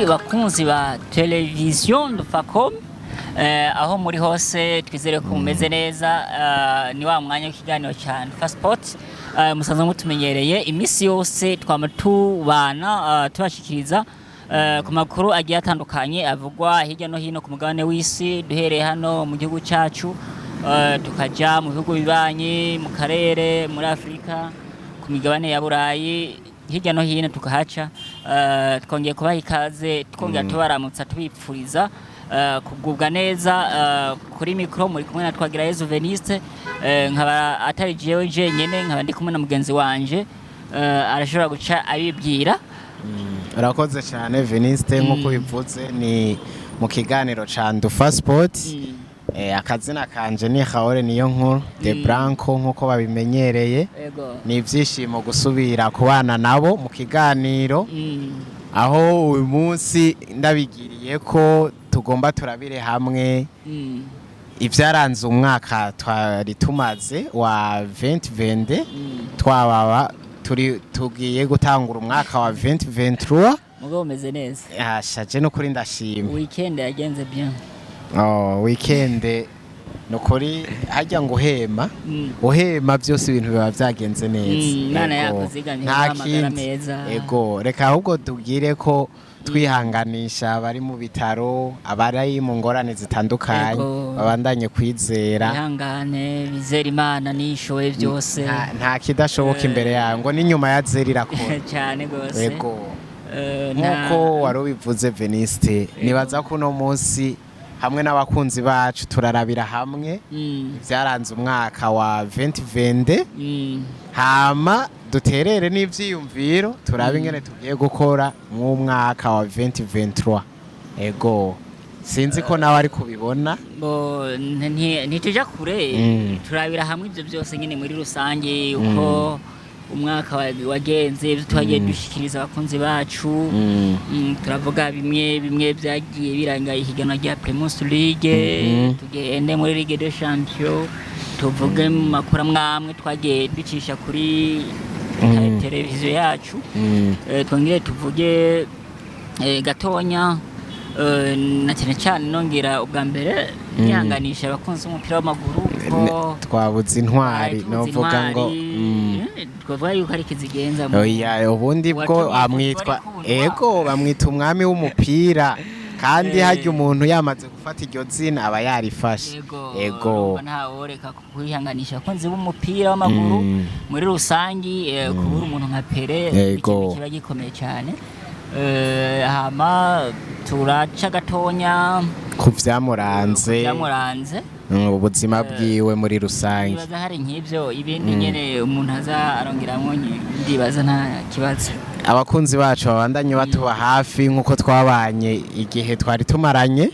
Bakunzi ba televiziyo Ndufacom, aho muri hose, twizere ko mumeze neza. Ni wa mwanya w'ikiganiro cya Ndufa Sport. Musanzwe mutumenyereye, iminsi yose twama tubana, tubashikiriza ku makuru agiye atandukanye avugwa hirya no hino ku mugabane w'isi, duhereye hano mu gihugu cyacu, tukaja mu bihugu bibanyi, mu karere, muri Afurika, ku migabane ya Burayi, hirya no hino tukahaca. Twongeye kubaha ikaze, twongera tubaramutsa, tubipfuriza kugubwa neza. Kuri mikro muri kumwe na Twagirayezu Veniste, nkaba atari jewe jenyene, nkaba ndi kumwe na mugenzi wanje, arashobora guca abibwira. Urakoze cyane, Veniste. Nk'uko bivuze, ni mu kiganiro ca Ndufa Sport. Akazina kanje ni Haore niyo nkuru de Branco, nk'uko babimenyereye. Ni ibyishimo gusubira kubana nabo mu kiganiro, aho uyu munsi ndabigiriye ko tugomba turabire hamwe ibyaranze umwaka twari tumaze wa 2020, twababa turi tugiye gutangura umwaka wa 2023. Mugabo umeze neza? Ashaje no kuri, ndashima. Weekend yagenze bien? Oh, weekend no kuri hajya ngo uhema uhema byose, ibintu biba byagenze neza. Imana Ego. yakuzigamye, Nta amagara kindi. meza. Ego, reka ahubwo tubwire ko twihanganisha abari mu bitaro, abari mu ngorane zitandukanye, babandanye kwizera. Ihangane, bizere Imana nishoboye byose. Nta kidashoboka imbere yawe, ngo n'inyuma ya zeri irakora. Cyane gose. Ego. Nk'uko wari ubivuze, Veniste, nibaza ko uno munsi hamwe n'abakunzi bacu turarabira hamwe ibyaranze umwaka wa 2020, hama duterere n'ivyiyumviro, turabe ingene tugiye gukora mw'umwaka wa 2023. Ego, sinzi ko nawe ari kubibona. Bo ntituja kure, turabira hamwe ibyo byose nyine muri rusange, uko umwaka wagenze, ibyo twagiye dushikiriza abakunzi bacu. Turavuga bimwe bimwe byagiye biranga ihiganwa rya Primus League, tugende muri Ligue des Champions, tuvuge mu makuru amwe twagiye ducisha kuri televiziyo yacu. Twongere tuvuge gatonya, na cyane cyane nongera ubwa mbere nihanganisha abakunzi b'umupira w'amaguru ko Twabuze intwari. tubuze Novuga ngo intwari, twavuga yuko ari kizigenza Oya, ubundi bwo Watumye amwitwa football ikundwa. Ego, bamwita umwami w'umupira, kandi harya umuntu yamaze gufata iryo zina aba yarifashe. Ego. Ego. Urumva ntaworeka kwihanganisha abakunzi b'umupira w'amaguru muri rusangi, kubura umuntu nka Pele ikintu kiba gikomeye cyane. Hama turaca gatonya ku vyamuranze, byamuranze, ubuzima bwiwe muri rusange. Ndibaza hari nk'ibyo, ibindi nyene umuntu aza arongeramwo, ndibaza nta kibazo. Abakunzi bacu babandanye batuba hafi nk'uko twabanye igihe twari tumaranye,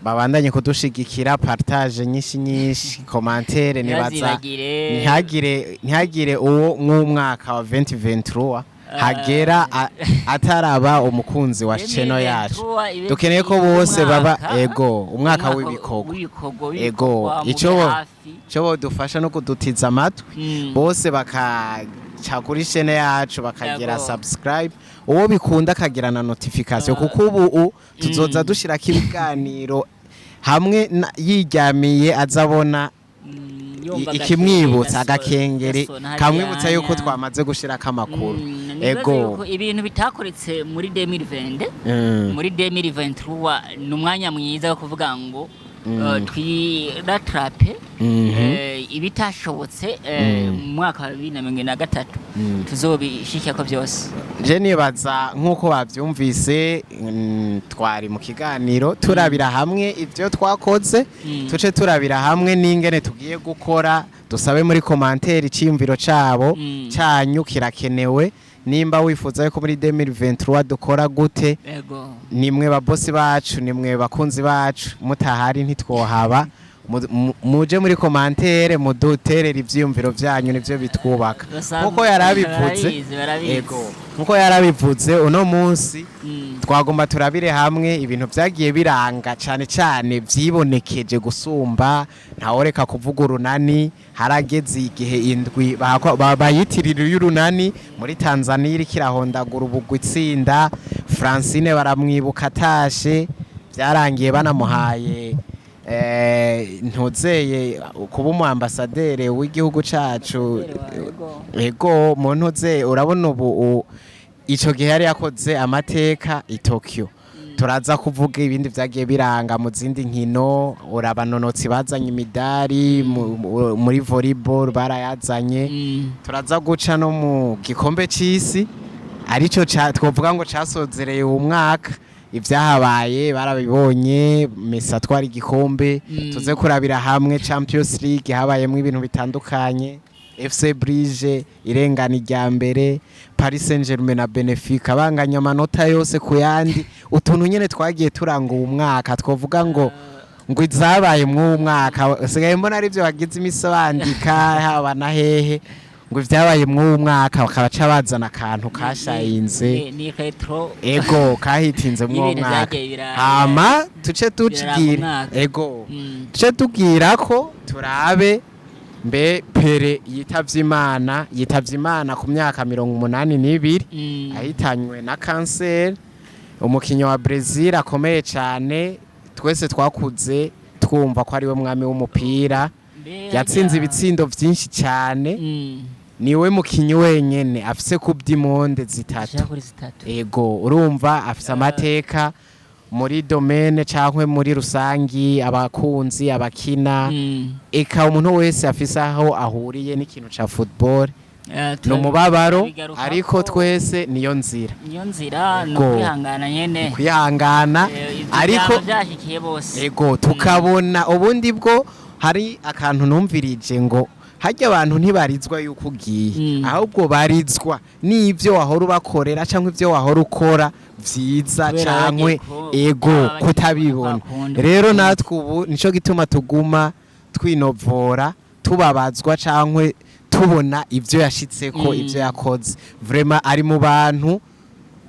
babandanye kudushigikira, partage nyinshi nyinshi, commentaire, nibaza Ntibazibagire. Ntihagire uwo mw'umwaka wa 2023 hagera ataraba umukunzi wa chaîne yacu. 2023 ibe Dukeneye ko bose baba umwaka- ego, umwaka w'ibikorwa. W'ibikorwa, Ego, w'ibikorwa, mube hafi. Ico bodufasha no kudutiza amatwi, bose bakaca kuri chaîne yacu, bakagira subscribe, uwo bikunda akagira na notification, kuko ubu tuzoza dushirako ibiganiro hamwe yiryamiye azabona Yumva ikimwibutsa, agakengeri agakengeri gasona kamwibutsa yuko hariya. twamaze gushirako amakuru. Nibaza yuko ibintu bitakoretse muri 2020, muri 2023 ni umwanya mwiza wo kuvuga ngo twirattrape ibitashobotse mu mwaka wa 2023, tuzobishikako byose. Je nibaza nk'uko bavyumvise, twari mu kiganiro turabira hamwe ivyo twakoze, tuce turabira hamwe n'ingene tugiye gukora. Dusabe muri commentaire iciyumviro cabo, canyu kirakenewe. Nimba wifuza yuko muri 2023 dukora gute, nimwe babosi bacu, nimwe bakunzi bacu, mutahari ntitwohaba. Muje muri commentaire muduterere ivyiyumviro vyanyu, nivyo bitwubaka. Nkuko yarabivuze, Barabizi, barabizi. Ego, nkuko yarabivuze, uno munsi twagomba turabire hamwe ibintu vyagiye biranga cane cane vyibonekeje gusumba. Ntaworeka kuvuga Urunani. Harageze igihe indwi bayitirira y'Urunani muri Tanzania iriko irahondagura ubugwi itsinda. Francine baramwibuka atashe, byarangiye banamuhaye ntuzeye kuba umu ambassadeur w'igihugu cacu. Ego. Ego, mu ntuze urabona ubu ico gihe yari yakoze amateka i Tokyo. Turaza kuvuga ibindi vyagiye biranga mu zindi nkino. Urabanonotsi bazanye imidari muri volleyball barayazanye. Turaza guca no mu gikombe c'isi, arico twovuga ngo casozereye uwo mwaka. Ibyahabaye barabibonye, Messi atwara igikombe. Tuze kurabira hamwe Champions League, habayemo ibintu bitandukanye: FC Bruges irengana irya mbere, Paris Saint-Germain na Benfica banganya amanota yose ku yandi. Utuntu nyene twagiye turanga uwo mwaka, twovuga ngo izabaye mw'uwo mwaka. Sigaye mbona arivyo bagize imisi bandika haba na hehe, ngo ivyabaye mw'uwo mwaka, bakabaca bazana akantu kashayinze. Ni retro. Ego, kahitinze mw'uwo Y'ibintu mwaka. vyagiye Hama tuce biraranga tucigira umwaka. Ego, tuce tubwira ko turabe mbe Pele yitavye Imana, yitavye Imana ku myaka 82, ahitanywe na kanseri. Umukinyi wa Brazil akomeye cyane, twese twakuze twumva ko ariwe mwami w'umupira. Mbe Yatsinze ibitsindo vyinshi cyane. Niwe mukinyi wenyene afise coupe du monde zitatu. Zishika kuri zitatu. Ego, urumva afise amateka muri domaine cyangwa muri rusangi, abakunzi abakina, eka umuntu wese afise aho ahuriye n'ikintu ca football. Ni umubabaro, turabigarukako. ariko twese niyo nzira. Niyo nzira, ni Ego. ukwihangana nyene. Kwihangana. Ivyo Ariko vyama vyashikiye bose. Ego, tukabona ubundi bwo hari akantu numvirije ngo harya abantu ntibarizwa yuko ugiye, ahubwo barizwa n'ibyo wahora ubakorera cyangwa ibyo wahora ukora vyiza Kubera cankwe bagiye ego baba bagiye kutabibona. kwakunda. Rero natwe ubu nico gituma tuguma twinovora, tubabazwa cankwe tubona ivyo yashitseko, ivyo yakoze. Vraiment ari mu bantu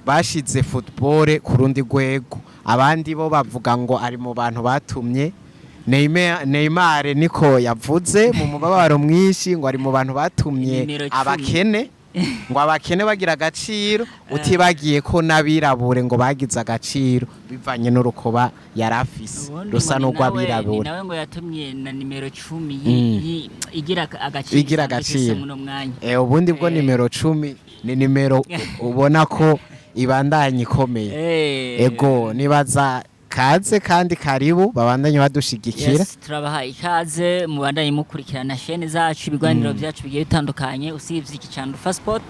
bashize football ku rundi rwego. Abandi bo bavuga ngo ari mu bantu batumye Neymar, niko yavuze mu mubabaro mwinshi, ngo ari mu bantu batumye Inimero 10. abakene, ngo abakene bagira agaciro, utibagiye ko n'abirabure ngo bagize agaciro bivanye n'urukoba yari afise Ubundi rusa ngo ni nawe- ni n'urw'abirabura. nawe ngo yatumye na nimero 10 igira agaciro Igira isanzwe ifise agaciro. muno mwanya. Ubundi bwo nimero 10 ni nimero ubona ko ibandanya ikomeye. Ego, nibaza kaze kandi karibu, babandanye badushigikira. Yes, turabaha ikaze, mubandanye mukurikirana chaîne zacu, ibiganiro byacu bigiye bitandukanye. Usibye iki ca Ndufa Sport,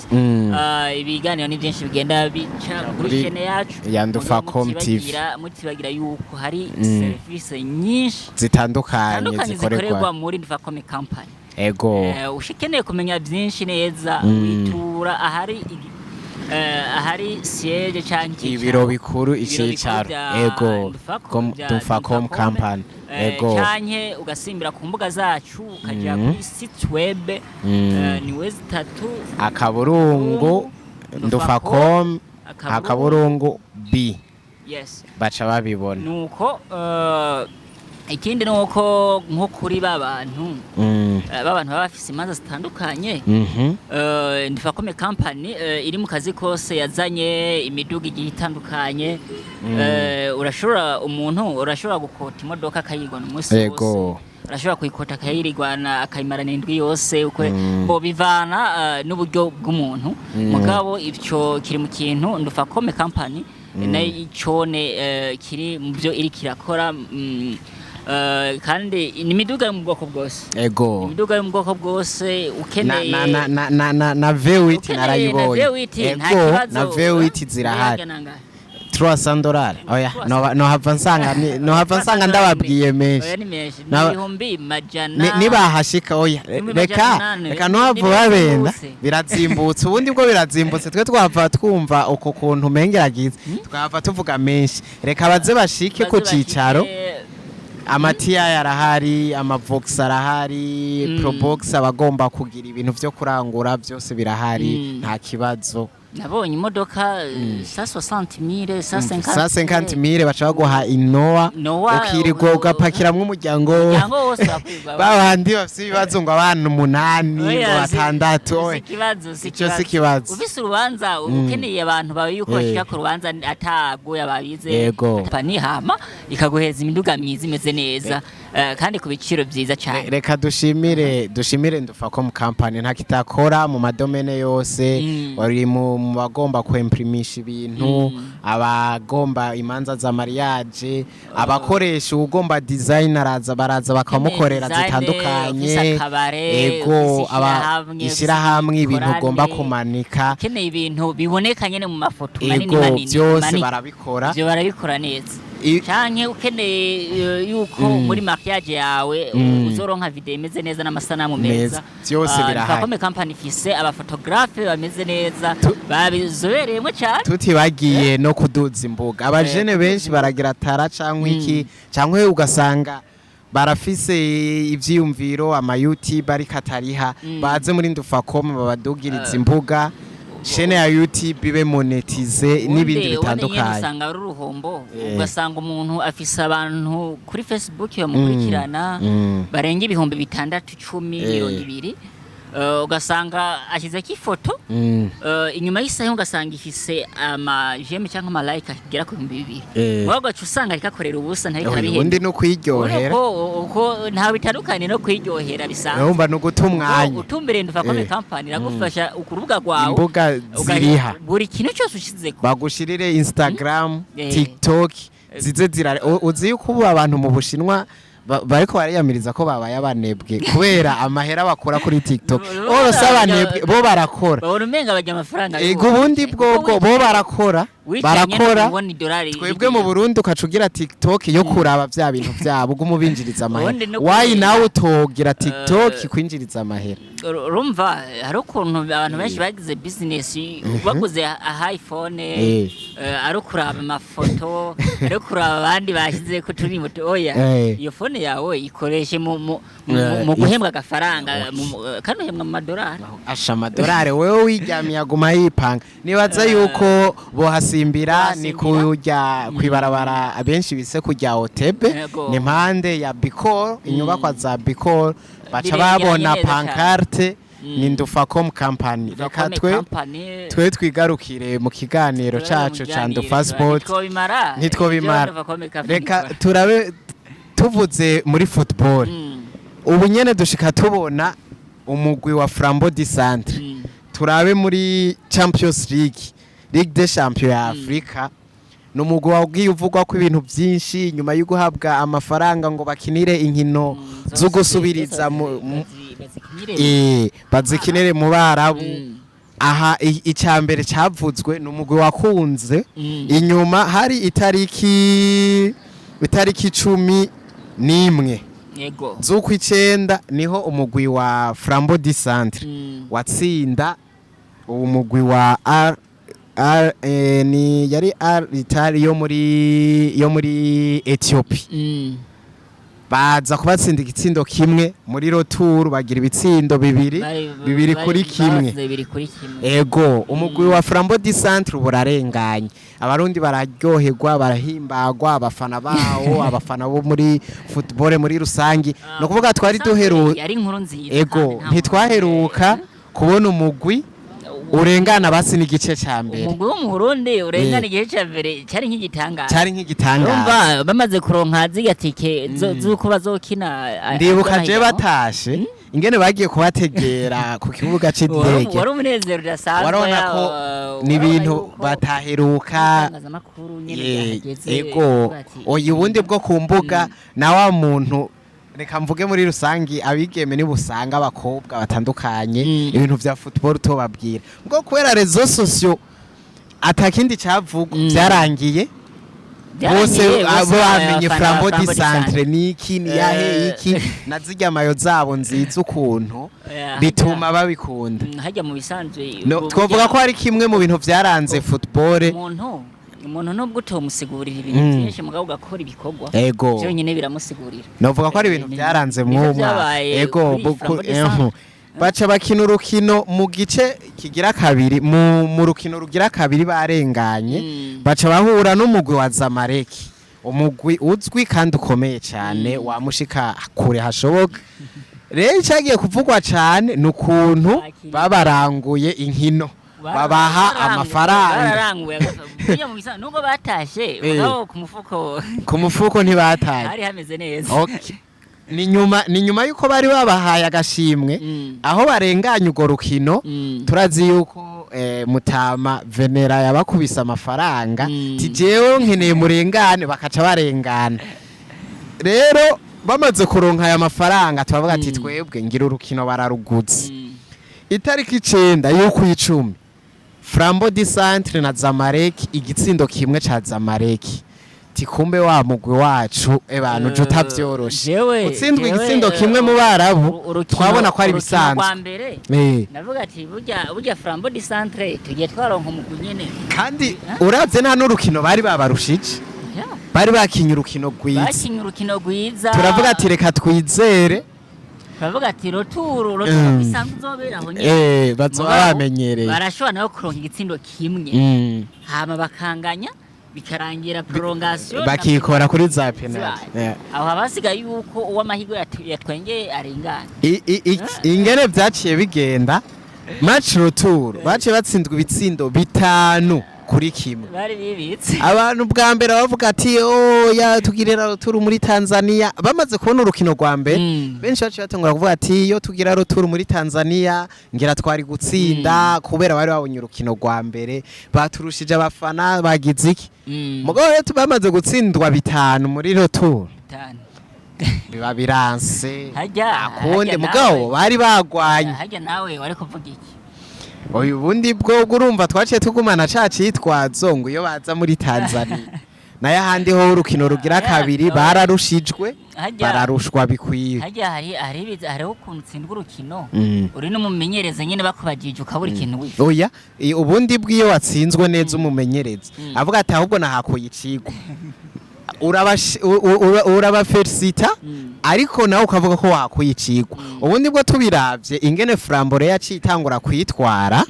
ibiganiro ni byinshi bigenda bica kuri Kuri chaîne yacu ya Ndufacom Mugabo TV. mutibagira yuko hari serivisi nyinshi zitandukanye zitandukanye zikorerwa zikorerwa muri Ndufacom Company. Ego. Ushikeneye kumenya byinshi neza, witura ahari ahari siège canke icyicaro. Ibiro bikuru, Ibiro icicaro. bikuru bya Ego. Ndufacom, bya Ndufacom Ndufacom. Company. Ego. Canke ugasimbira ku mbuga zacu, ukaja kuri site web, ni W3 akaburungu Ndufacom akaburungu b. Yes. Baca babibona. Nuko ikindi nuko nko kuri ba bantu ba bantu baba bafise imanza zitandukanye, Ndufacom Company iri mu kazi kose, yazanye imiduga igiye itandukanye. Urashobora, umuntu urashobora gukota imodoka akayigwana umunsi wose, urashobora kuyikota akayirigwana akayimarana indwi yose uko bo bivana n'uburyo bw'umuntu. Mugabo ivyo kiri mu kintu Ndufacom Company nayo icone kiri mu byo iri kirakora, kandi ni imiduga yo mu bwoko bwose. Ego. Imiduga yo mu bwoko bwose Na ukeneye na na na na na na V8 ukeneye na narayibonye. V8 nta Ego, kibazo. na V8 zirahari. Mbega nangahe? 300 dollars. Oya, no nohava nsanga nohava nsanga ndababwiye menshi. Oya, ni menshi, ni Na- ibihumbi majana Nibahashika, oya, Ibihumbi reka 800. reka ntuhava babenda. Birazimbutse. Birazimbutse, ubundi bwo birazimbutse. Twe twahava twumva uko kuntu umengeragize, twahava tuvuga menshi. Reka baze bashike ku Baze bashike. cicaro. Amatiya arahari, amavox arahari, probox, abagomba kugira ibintu vyo kurangura byose birahari. Nta kibazo. Nabonye imodoka 160 000, 150. 150 000 baca baguha inoa. Noah, ukirirwa ugapakiramwo umuryango. Umuryango wose urakwirwa. Babandi bafise ibibazo ngo abana umunani, ngo Oya, batandatu, si oya. ikibazo, si Ico si ikibazo. Ufise urubanza, ukeneye abantu bawe yuko bashika ku rubanza ataguye babize. Panihama ikaguheza imiduga myiza imeze neza, kandi ku biciro byiza cyane. Reka dushimire Ndufacom Company, nta kitakora mu ma domaines yose. Bari mu bagomba kwemprimisha ibintu, abagomba imanza za mariage, abakoresha, ugomba design araza, baraza bakamukorera Design, zitandukanye. ufise akabare, Ego, ufise ishirahamwe, ufise ishirahamwe, ibintu ikorane, ugomba kumanika, ukeneye ibintu biboneka nyene mu mafoto manini, manini, byose manini. Barabikora. Ivyo barabikora neza. Canke ukeneye yuko muri mariage yawe uzoronka video imeze neza n'amasanamu meza. Meza. Vyose birahari. Ndufacom Company ifise aba photographe bameze neza, babizobereyemwo cyane. Tutibagiye no kuduza imbuga, abajene benshi baragira tara canke iki, canke ugasanga barafise ivyiyumviro, ama YouTube ariko atariha. Baze muri Ndufacom babadugiriza imbuga, chaîne ya YouTube ibe monétisée n'ibindi Ubundi nyene bitandukanye. usanga ari uruhombo, ugasanga umuntu afise abantu kuri Facebook bamukurikirana barenga 6000, 10, 20, ugasanga ashyizeko ifoto, inyuma y'isaha ugasanga ifise ama j'aime cyangwa ama like agera ku 2000. Wowe ugaca usanga ariko akorera ubusa, ntariko Oya, arabihemba. ubundi no kwiryohera. Uko ntawe bitandukanye no kwiryohera bisanzwe. Urumva no guta umwanya. Utumbereye Ndufacom Company iragufasha ku rubuga rwawe, Imbuga ziriha. buri kintu cyose ushizeko. Bagushirire Instagram, TikTok zize zira. Uzi yuko ubu abantu mu Bushinwa bariko bariyamiriza ko babaye abanebwe kubera amahera bakura kuri TikTok? Oro si abanebwe, bo barakora. Babona umenga bajya amafaranga. Ego, ubundi bwobwo bo barakora, barakora. Ubona idolari. Twebwe mu Burundi ukaca ugira TikTok yo kuraba vya bintu vyabo, uguma ubinjiriza amahera. Ubundi no Wayi, nawe utogira TikTok kwinjiriza amahera? Urumva hari ukuntu abantu benshi bagize business, baguze iPhone, ari ukuraba amafoto, ari ukuraba abandi bashyize ko turi moto. Oya, iyo phone yawe ikoreshe mu guhembwa agafaranga, kandi uhembwa mu madolari. Asha, amadolari wewe wiryamiye aguma yipanga. Nibaza yuko bohasimbira ni kujya kwibarabara abenshi bise kujya Otebe. Ni impande ya Bicor, inyubakwa za Bicor, baca Biregeranye babona neza cyane. pancarte ni Ndufacom Company. Reka Ndufacom twe Company. twe twigarukire mu kiganiro cacu ca Ndufa Sport. Ntitwobimara. Ntitwobimara. Ibyo Ndufacom Company Reka ikora. turabe tuvuze muri football. Ubu nyene dushika tubona umugwi wa Flambeau du Centre. Turabe muri Champions League, Ligue des Champions ya Afrika, ni umugwi wagiye uvugwa ko ibintu byinshi nyuma yo guhabwa amafaranga ngo bakinire inkino zo gusubiriza bazikinire. Bazikinire mu Barabu. Aha icya mbere cyavuzwe ni umugwi wakunze inyuma hari itariki 11 z'ukw'icyenda, niho umugwi wa Flambeau du Centre watsinda uwo mugwi wa R R ni yari Al Hilal yo muri Ethiopia. Baza kubatsinda igitsindo kimwe muri retour, bagira ibitsindo bibiri, bibiri kuri kimwe. Batsinze 2-1. Ego, umugwi wa Flambeau du Centre burarenganye, Abarundi bararyoherwa, barahimbagwa, abafana bawo, abafana bo muri football muri rusangi. No kuvuga twari duheru Yari inkuru nziza. Ego, kandi nta ntitwaheruka kubona umugwi urengana basi n'igice ca mbere. Umugwi wo mu Burundi urengana igice ca mbere cyari nk'igitangaza. Cyari nk'igitangaza. Urumva bamaze kuronka zirya tike z'uko bazokina Ndibuka je amahiganwa. batashe ingene bagiye kubategera ku kibuga c'indege. Wari umunezero udasanzwe. Warabona ko ni warabona ibintu yuko bataheruka. Itangazamakuru nyene ryahageze, Ego. bavuga ati, Oya, ubundi bwo ku mbuga na wa muntu, reka mvuge muri rusangi abigeme nibusanga abakobwa batandukanye, ibintu vya football tobabwira bwo kubera réseaux sociaux atakindi cyavugwa, byarangiye bose Byarangiye, abo bose bamenye abafana ba Flambeau du Flambeau du Centre Centre. niki ni yahe iki na zirya mayo zabo nziza ukuntu bituma babikunda. Hajya mu bisanzwe No, twavuga ko ari kimwe mu bintu vyaranze football. Umuntu nubwo utomusigurira ibintu byinshi, mugabo ugakora ibikorwa byonyine biramusigurira. Novuga ko ari ibintu byaranze Nivyo mw'uwo mwaka. vyabaye Ego, kuri Flambeau du Centre. Baca bakina urukino mu gice kigira kabiri, mu rukino rugira kabiri barenganye. Baca bahura n'umugwi wa Zamalek, umugwi uzwi kandi ukomeye cyane, wamushika kure hashoboka. Rero icyagiye kuvugwa cyane ni ukuntu babaranguye inkino, babaha amafaranga. Bararanguye burya mu bisanzwe nubwo batashe, mugabo ku mufuko Ku mufuko ntibataye. hari hameze neza. Okay. Ni nyuma yuko bari babahaye agashimwe aho barenganye urwo rukino. Turazi yuko Mutama Venera yabakubise amafaranga, ti jewe nkeneye murengane, bakaca barengana. Rero bamaze kuronka aya mafaranga, turavuga ati twebwe ngira urukino bararuguze. Itariki 9 y'ukwicumi, Flambeau du Centre na Zamalek, igitsindo kimwe ca Zamalek. Tikumbe wa mugwi wacu ebanu uje utavyoroshe, Jewe utsindwa jewe, igitsindo kimwe mu Barabu, twabona ko ari urukino ibisanzwe. rwa mbere navuga ati burya Flambeau du Centre tugiye twaronka umugwi nyene. Kandi uravye nta n'urukino bari babarushije, bari bakinye urukino rwiza. Bakinye urukino rwiza. Turavuga ati reka twizere. Turavuga ati retour bisanzwe uzobera aho nyene. Bazoba Mugabo bamenyereye. barashobora nabo kuronka igitsindo kimwe, hama bakanganya, bikarangira prolongation. Bakikora kuri za penalty. Zibaye. Aho haba hasigaye yuko uw'amahirwe yatwengeye arengana. Ingene vyaciye bigenda, match retour baciye batsindwa ibitsindo 5-1. Bari bibitse. Abantu bwa mbere bavuga ati oya, tugirira retour muri Tanzania. Bamaze kubona urukino rwa mbere, benshi baciye batangura kuvuga ati iyo tugira retour muri Tanzania ngira twari gutsinda, kubera bari babonye urukino rwa mbere baturushije abafana bagize iki. Mugabo rero bamaze gutsindwa 5 muri retour, 5. biba biranse. Harya Akundi nawe- mugabo bari bagwanye. Harya nawe wari kuvuga iki? Uyu bundi bwo urumva twaciye tugumana ca citwazo ngo iyo baza muri Tanzania. Nayo ahandi ho urukino rugira kabiri bararushijwe, bararushwa bikwiye. Harya hariho ukuntu utsindwa urukino uri n'umumenyereza nyene, bakubagije ukabura ikintu wifa. Oya, ubundi bw'iyo watsinzwe neza, umumenyereza avuga ati ahubwo nahakuye icigwa. Urabafelicita, ariko nawe ukavuga ko wahakuye icigwa. Ubundi bwo tubiravye ingene Flambeau yaciye itangura kwitwara,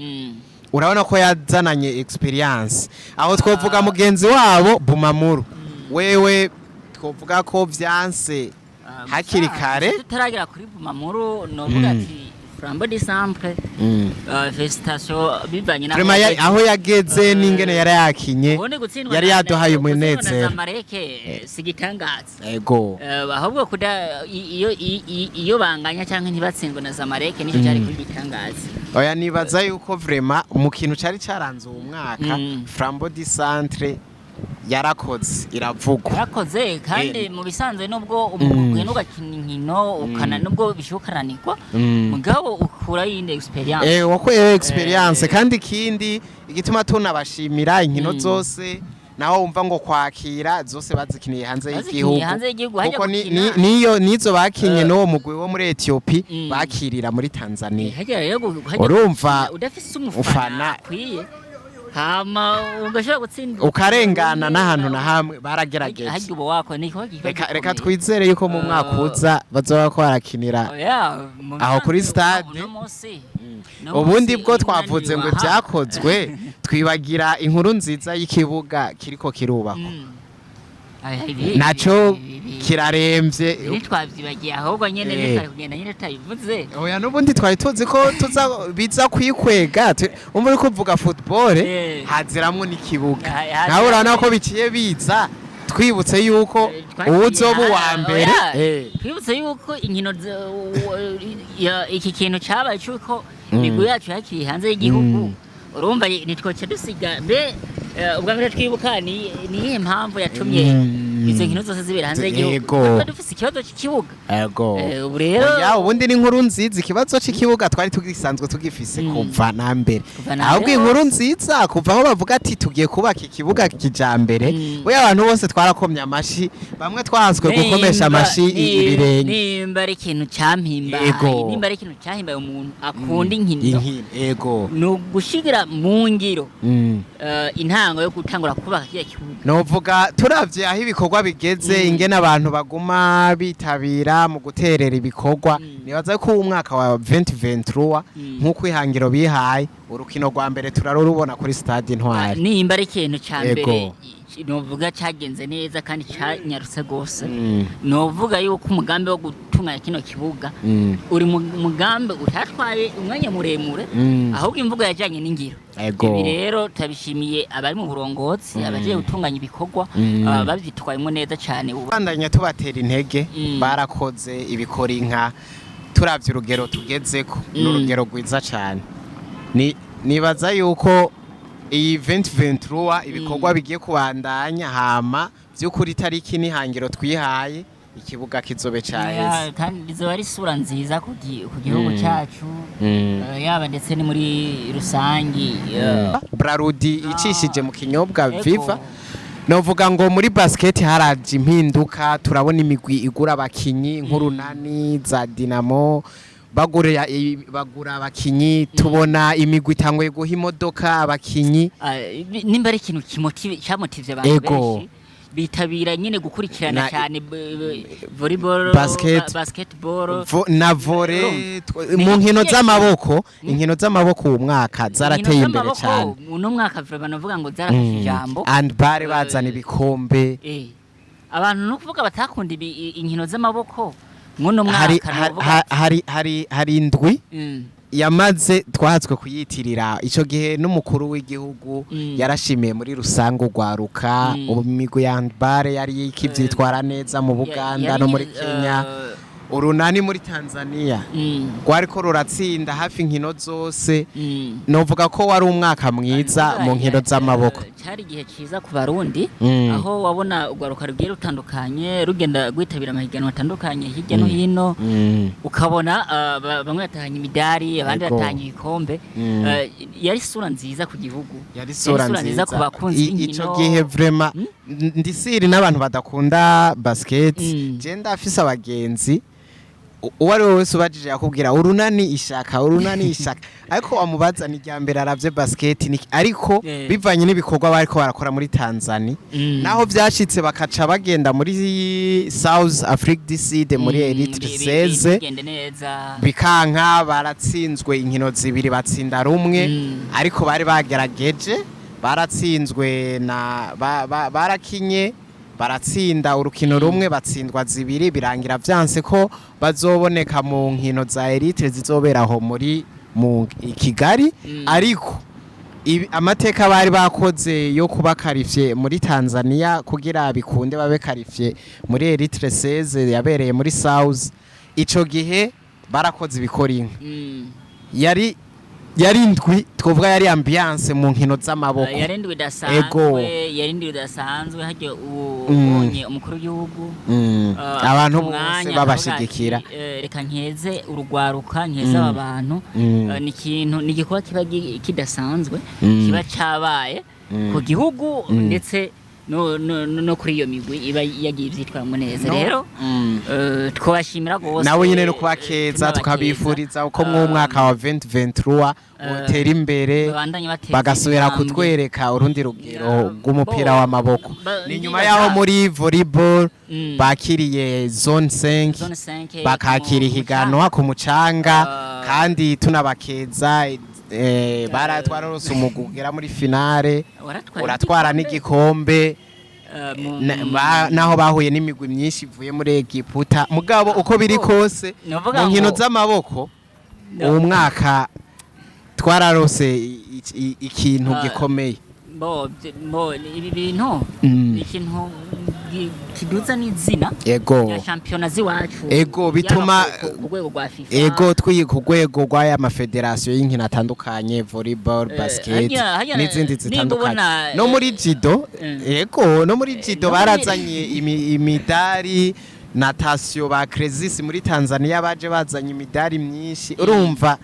urabona ko yazananye experience. Aho twovuga mugenzi wabo Bumamuru, wewe twovuga ko vyanse hakiri kare. Tutaragera kuri Bumamuru, novuga ati Flambeau du Centre, félicitations bivanye n'aho Vraiment yageze. aho yageze n'ingene yari yakinye, Ubundi gutsindwa yari yaduhaye gutsindwa na umunezero. Zamalek si igitangaza. Ego. Ahubwo kuda iyo iyo banganya cyangwa ntibatsindwe na Zamalek nicyo cyari kuri gitangaza. Oya, nibaza yuko vraiment mu kintu cari caranze uwo mwaka, Flambeau du Centre yarakoze iravugwa. Yarakoze, kandi mu bisanzwe nubwo umugwi ugakina inkino ukana nubwo bishukaranirwa, mugabo ukura yindi experience. Wakuyeho experience. Kandi ikindi igituma tunabashimira, inkino zose naho wumva ngo kwakira zose bazikiniye hanze Bazikiniye y'igihugu. hanze y'igihugu, hajya Kuko gukina. niyo nizo bakinye n'uwo mugwi wo muri Ethiopia, bakirira muri Tanzania. Hajya rero hajya Urumva gukina udafise umufana ufana akwiye, hama ugashobora gutsinda ukarengana n'ahantu na hamwe, baragerageje. Hajya uba wako ni igikorwa Reka gikomeye. twizere yuko mu mwaka uza bazoba ko barakinira Oya, mu aho kuri bisanzwe stade. uno Ubundi munsi bwo twavuze ngo unaniwe, aha. ibyakozwe, twibagira inkuru nziza y'ikibuga kiriko kirubakwa. Aya, Naco kiraremvye. Ibi twavyibagiye ahubwo nyene, ntitwari kugenda nyene tutabivuze. Oya, n'ubundi twari tuzi ko tuza biza kwikwega. Umva, uriko uvuga football, haziramwo n'ikibuga. Nawe urabona ko biciye biza, twibutse yuko uwuzoba uwa mbere Oya, twibutse yuko inkino iki kintu cabaye c'uko imigwi yacu yakiriye hanze y'igihugu, urumva ntitwoca dusiga mbe ubwa mbere twibuka ni iyihe mpamvu yatumye izo nkino zose zibera hanze y'igihugu? Yego. Twari dufise ikibazo c'ikibuga. Ego. Ubu rero Oya, ubundi ni inkuru nziza. Ikibazo c'ikibuga twari tugisanzwe tugifise kuva na mbere. Kuva na Ahubwo mbere inkuru hose. nziza, kuva aho bavuga ati tugiye kubaka ikibuga kijambere, we abantu bose twarakomye amashi, bamwe twahatswe gukomesha amashi ibirenge. Nimba ari ikintu campimbaye, Yego. nimba ari ikintu cyahimbaye umuntu akunda inkino, Inkino, ego. ni ugushigira mu ngiro intango yo gutangura kubaka kiriya kibuga. Novuga turavye aho ibikorwa ibikorwa bigeze, ingene abantu baguma bitabira mu guterera ibikorwa, nibaza ko uwu mwaka wa 2023, nk'uko ihangiro bihaye, urukino rwa mbere turarubona kuri Stade Intwari. Nimba ari ikintu ca mbere novuga cyagenze neza kandi cyanyarutse rwose, novuga yuko umugambi wo gutunganya kino kibuga uri mu mugambi utatwaye umwanya muremure, ahubwo imvugo yajyanye n'ingiro. Ibi rero turabishimiye abari mu burongozi, abagiye gutunganya ibikorwa, babyitwayemo neza cyane ubu. Bandanya tubatera intege. Barakoze ibikora inka. Turavye urugero tugezeko, ni urugero rwiza cyane. Nibaza yuko iyi 2023 ibikorwa bigiye kubandanya, hama by'ukuri itariki n'ihangiro twihaye, ikibuga kizobe caheze. Ya, kandi izoba ari isura nziza ku gihugu cyacu, yaba ndetse ni muri rusangi. Brarudi icishije mu kinyobwa Viva. Novuga ngo muri basket haraje impinduka, turabona imigwi igura abakinyi nk'Urunani, za Dinamo bagura bagura abakinyi, tubona imigwi itanguye guha imodoka abakinyi. Ah, nimba ari ikintu cyamotivye abantu benshi bitabira nyine gukurikirana cyane volleyball, Basket. Basketball, Na volley. Urumva? Mu nkino z'amaboko, inkino z'amaboko uwu mwaka zarateye Inkino imbere z'amaboko, cyane. Uno mwaka vraiment navuga ngo zarafashe ijambo. Handball bazana ibikombe. Abantu no kuvuga batakunda inkino z'amaboko mw'uno Hari mwaka novuga hari indwi yamaze twahatswe kuyitirira ico gihe n'umukuru w'igihugu yarashimiye muri rusange urwaruka. Imigwi ya handball yari ikivyitwara neza mu Buganda no muri Kenya, Urunani muri Tanzania rwariko ruratsinda hafi inkino zose. Novuga ko wari umwaka mwiza mu nkino z'amaboko. Cyari igihe cyiza ku Barundi, aho wabona urwaruka rugiye rutandukanye rugenda rwitabira amahiganwa atandukanye hirya no hino, ukabona bamwe batahanye imidari, abandi batahanye ibikombe. Yari isura nziza ku gihugu. Yari isura nziza ku bakunzi Ico b'inkino. gihe vraiment ndisiri n'abantu badakunda basket, je ndafise abagenzi, uwo ari we wese ubajije yakubwira Urunani ishaka, Urunani ishaka, ariko wamubaza ni irya mbere aravye basket ariko bivanye n'ibikorwa bariko barakora muri Tanzania, naho vyashitse bakaca bagenda muri South Afrique du Sud muri Elite 16, bigende neza. Bikanka, baratsinzwe inkino zibiri, batsinda rumwe, ariko bari bagerageje. Baratsinzwe na barakinye baratsinda urukino rumwe, batsindwa zibiri, birangira vyanse ko bazoboneka mu nkino za Elite zizobera aho muri mu i Kigali. Ariko amateka bari bakoze yo kuba qualifié muri Tanzania kugira bikunde babe qualifié muri Elite 16 yabereye muri South, ico gihe barakoze ibikora inka. Yari indwi twovuga yari ambiance mu nkino z'amaboko. Yari indwi idasanzwe. Yari indwi idasanzwe harya ubonye umukuru w'igihugu Abantu afata bose umwanya babashigikira. akavuga ati, reka nkeze urugwaruka, nkeze aba bantu. Ni ikintu, ni igikorwa kiba kidasanzwe, kiba cabaye ku gihugu ndetse no kuri iyo migwi iba yagiye ivyitwaramwo neza. Rero twabashimira gose. Nawe nyine no kubakeza, tunabakeza. tukabifuriza uko mu mwaka wa 2023 utera imbere, babandanye bateza bagasubira intambwe. kutwereka urundi rugero rw'umupira w'amaboko. Ni nyuma yaho muri volleyball bakiriye zone 5, Zone 5 bakakira ku ihiganwa ku mucanga. Kandi tunabakeza, baratwararose umugwi ugera muri finale, waratwaye uratwara igikombe. n'igikombe. Naho bahuye n'imigwi myinshi ivuye muri Egiputa, mugabo uko biri kose, Novuga mu nkino z'amaboko uwo mwaka twararose ikintu gikomeye. Bo ibi bintu ni ikintu kiduza n'izina rya shampiyona z'iwacu, Ego, yaba ku rwego rwa FIFA. Ego, twiye ku rwego rw'aya mafederasiyo y'inkino atandukanye, volleyball, basket n'izindi nimba zitandukanye, ubona, no muri judo. Ego, no muri judo no muri- barazanye imidari, natation ba Cresis muri Tanzania baje bazanye imidari myinshi. Urumva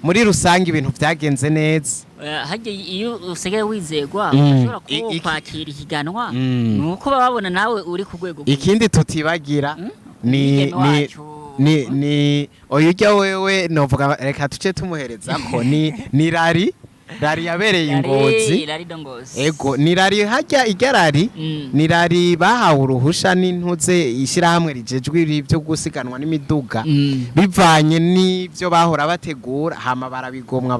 muri rusange ibintu vyagenze neza. Harya iyo usigaye wizegwa, ushobora kuba kwakira ihiganwa, ni uko baba babona nawe uri ku rwego rwiza. Ikindi tutibagira ni Umwigeme ni wacu. ni oyo ujya wewe, novuga reka tuce tumuhereza ko ni rari. Rallye yabereye i Ngozi. Rallye de Ngozi. Ego, ni rallye hajya irya rallye, ni rallye bahawe uruhusha n'intuze ishyirahamwe rijejwe ibyo gusiganwa n'imiduga, bivanye n'ibyo bahora bategura, hama barabigomwa,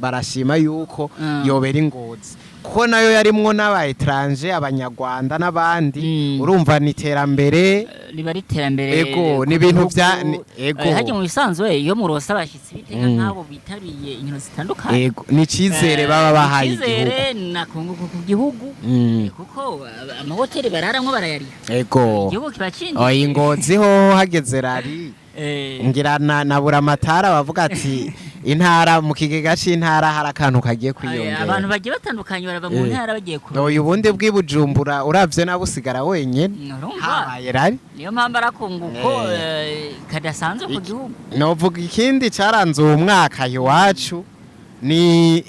barashima yuko yobera i Ngozi, kuko nayo yarimwo n'aba étrangers, abanyarwanda n'abandi. Urumva ni iterambere. Riba ari iterambere Ego, ku ni ibintu gihugu. Ego. Harya mu bisanzwe iyo muronse abashyitsi biteka nk'abo bitabiriye inkino zitandukanye, Ego, ni icizere baba bahaye igihugu. Icizere nakunguka ku gihugu, kuko amahoteli bararamwo barayariha, igihugu kiba cinjiye. Oya, i Ngozi ho hageze rallye, ngira na buramatara bavuga ati intara, mu kigega c'intara hari akantu kagiye kwiyongera. Abantu bagiye batandukanye barava mu ntara bagiye kurora. Oya, ubundi bw'i Bujumbura uravye nawe usigara wenyene Urumva habaye rallye. Niyo mpamvu arakunguko kadasanzwe ku gihugu. Novuga ikindi caranze uwo mwaka iwacu ni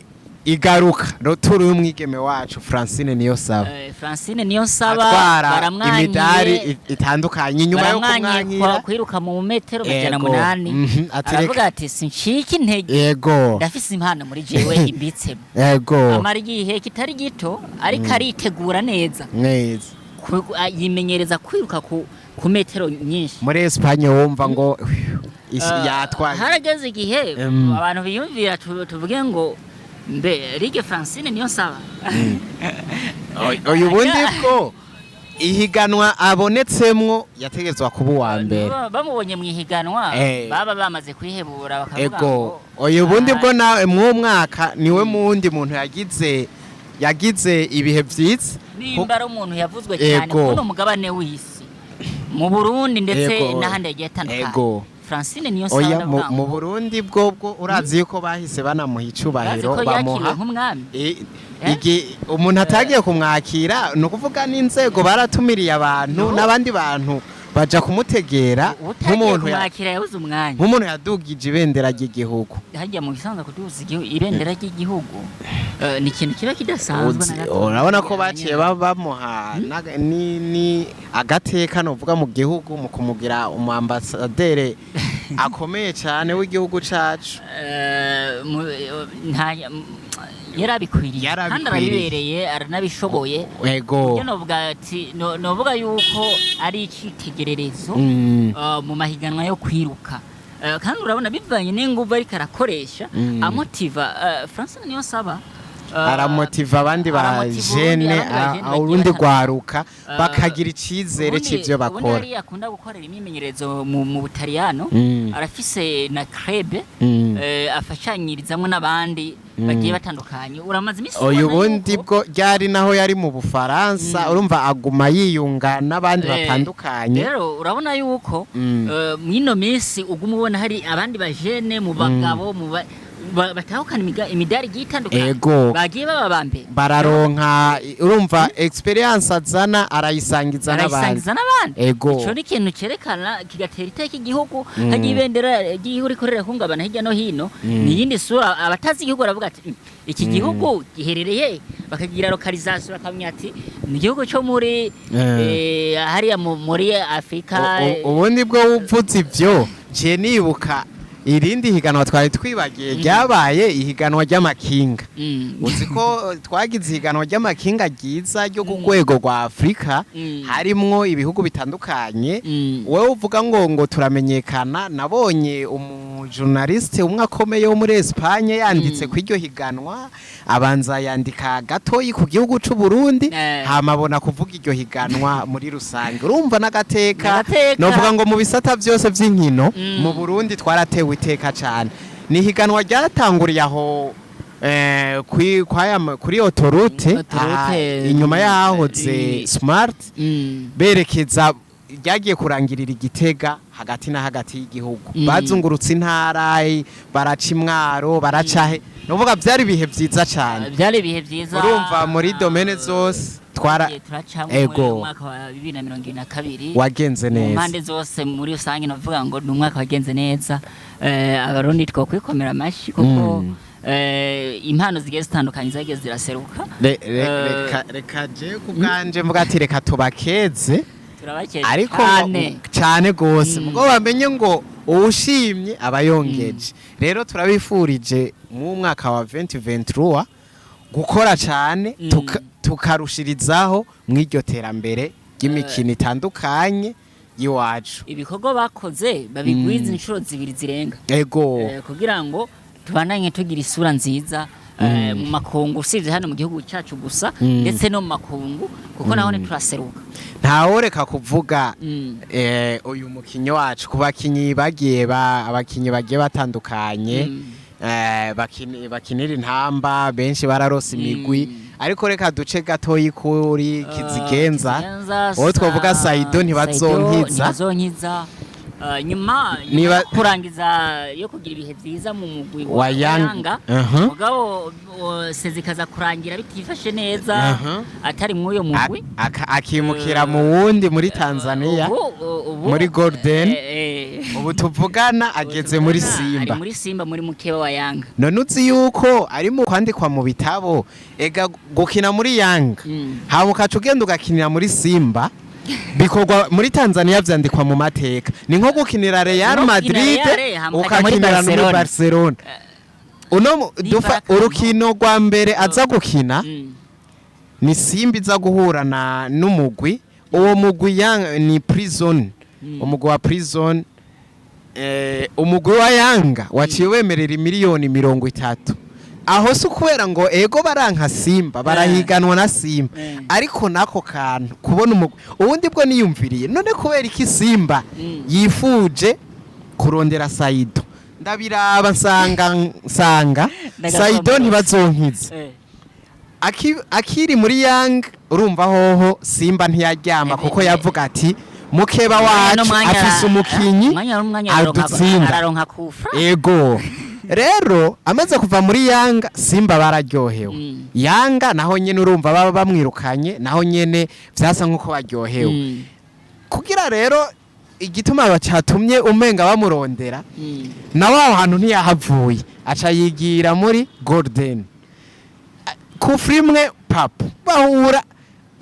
igaruka retour y'umwigeme wacu Francine Niyonsaba. Francine Niyonsaba atwara baramwanyiye imidari itandukanye inyuma yo baramwanyiye kumwankira kwiruka mu metero majana 8. Ati Aravuga ati sincika intege, ndafise impano muri jewe imbitsemo. Amara igihe kitari gito ariko aritegura neza, neza, yimenyereza kwiruka ku metero nyinshi. Muri Espagne wumva ngo yatwaye. Harageze igihe abantu biyumvira, tuvuge ngo mbe Ligue Francine Niyonsaba. Uyu bundi bwo ihiganwa abonetsemwo yategetswe kuba uwa mbere. Bamubonye mu ihiganwa, baba bamaze kwihebura bakavuga Ego. ngo Uyu bundi bwo nawe mw'uwo mwaka niwe muwundi muntu yagize ibihe vyiza. Nimba ari umuntu yavuzwe cyane kuno mugabane w'isi, mu Burundi ndetse n'ahandi yagiye atandukanye, Francine niyo Oya, nsaba. mu Ndavuga mu ngo Burundi bwo urazi yuko bahise banamuha urazi icubahiro, ko yakiriwe bamuha nk'umwami. Umuntu atagiye kumwakira, ni ukuvuga n'inzego baratumiriye abantu No. n'abandi bantu baja kumutegera Utagiye nk'umuntu kumwakira yabuze umwanya. nk'umuntu yadugije ibendera ry'igihugu. Hajya mu gisanzwe kuduza ibendera ry'igihugu ni ikintu kiba kidasanzwe na gato. Urabona ko baciye bamuha ni agateka novuga mu gihugu mu kumugira umu ambassadeur akomeye cyane w'igihugu cacu. Yarabikwiriye kandi Yarabikwiriye. arabibereye, aranabishoboye. Iyo novuga ati novuga yuko ari icyitegererezo mu mahiganwa yo kwiruka. Kandi urabona bivanye n'inguvu ariko arakoresha, amotiva, Francine Niyonsaba aramotiva abandi ba aramotiva jene, abandi ba jene bagiye urundi batandukanye. rwaruka, bakagira icizere c'ivyo Ubundi bakora. hariya akunda gukorera imyimenyerezo mu Butaliyano, arafise na club afashanyirizamwo n'abandi bagiye batandukanye. Uramaze iminsi Uyu ubona bundi yuko bwo ryari naho yari mu Bufaransa, urumva aguma yiyunga n'abandi batandukanye. Rero urabona yuko mw'ino minsi uguma ubona hari abandi bajene mu bagabo mu batahukana imidari igiye itandukanye, bagiye baba ba mbere. Bararonka, urumva experience azana arayisangiza n'abandi. Arayisangiza n'abandi. Ico ni ikintu cerekana kigatera iteka igihugu. Hagiye ibendera ry'igihugu rikorera hungabana hirya no hino, ni iyindi sura. Abatazi igihugu baravuga ati "Iki gihugu giherereye he?" Bakagira localisation, bakamenya ati ni igihugu cyo muri hariya muri Afrika. Ubundi bwo upfutse ivyo, ciye nibuka irindi higanwa twari twibagiye ryabaye, ihiganwa ry'amakinga. Uzi ko twagize ihiganwa ry'amakinga ryiza ryo ku rwego rwa Afurika, harimwo ibihugu bitandukanye. Wowe uvuga ngo turamenyekana, nabonye umujournaliste umwe akomeye wo muri Espagne yanditse ku iryo higanwa, abanza yandika gatoyi ku gihugu c'u Burundi, hama abona kuvuga iryo higanwa muri rusange. Urumva n'agateka. N'agateka. Novuga ngo mu bisata byose vy'inkino mu Burundi twaratewe iteka cane. Ni higanwa ryatanguriye aho kuri autoroute, Autoroute, aha, inyuma yahoze Smart, berekeza, ryagiye kurangirira Igitega, hagati na hagati y'igihugu. Bazungurutse intara, baraca imwaro, baraca he, nuvuga byari ibihe byiza cyane. Byari ibihe byiza. Urumva muri domaine zose twara Twagiye turacamo Ego. muri mwaka wa 2022 wagenze mu neza. mpande zose. Muri rusange navuga ngo ni umwaka wagenze neza. Abarundi twokwikomera amashyi kuko impano zigiye zitandukanye zagiye ziraseruka. Reka je ku bwanje mvuga ati reka tubakeze. Turabakeze Ariko cyane. Cyane gose, mugo bamenye ngo Uwushimye aba yongeje. Rero turabifurije mu mwaka wa 2023 gukora cyane, tukarushirizaho mw'iryo terambere ry'imikino itandukanye y'iwacu. Ibikorwa bakoze babigwiza inshuro zibiri zirenga, kugira ngo tubandanye tugira isura nziza mu makungu, usibye hano mu gihugu cyacu gusa, ndetse no mu makungu, kuko naho ntituraseruka. Ntaworeka kuvuga uyu mukinyi wacu, ku bakinyi bagiye abakinyi bagiye batandukanye, bakinira Intamba, benshi bararose imigwi, ariko reka duce gatoyi kuri Kizigenza. Kizigenza, uwo twavuga Saido Ntibazonkiza. Ntibazonkiza. Nyuma yo kurangiza, yo kugira ibihe byiza mu mugwi wa Yanga, Yanga. Mugabo sezikaza kurangira bitifashe neza, atari mw'uyo mugwi. Akimukira mu wundi muri Tanzania, Ubu, muri Golden. Ubu tuvugana ageze muri Ari Simba. muri Simba, muri mukeba wa Yanga. None uzi yuko ari mu kwandikwa mu bitabo? Ega gukina muri Yanga, hama ukaca ugenda ugakinira muri Simba, bikorwa muri Tanzania, vyandikwa mu mateka. Ni nko gukinira Real Nko gukinira Madrid, Real, hama ukaja muri ukakinira no muri Barcelona. Barcelona. Uno Nimba dufa akantu- urukino rwa mbere aza gukina ni Simba iza guhura na n'umugwi, uwo mugwi Yanga ni Prison, umugwi wa Prison. Umugwi wa Yanga waciye wemerera miliyoni 30. Aho si ukubera ngo ego baranka Simba, barahiganwa na Simba, ariko nako kantu kubona umugwi ubundi bwo niyumviriye none kubera iki Simba yifuje kurondera Saido, ndabiraba nsanga Saido Ntibazonkiza akiri muri Yang, urumva hoho Simba ntiyaryama, kuko yavuga ati mukeba wacu afise umukinyi Umwanya adutsinda. Araronka kufra. Ego, rero amaze kuva muri Yanga, Simba bararyohewe. Yanga naho nyene urumva baba bamwirukanye, naho nyene vyasa nkuko baryohewe. Kugira rero igituma bacatumye umenga bamurondera, nawe aho hantu ntiyahavuye, aca yigira muri Golden. Kufra imwe papu bahura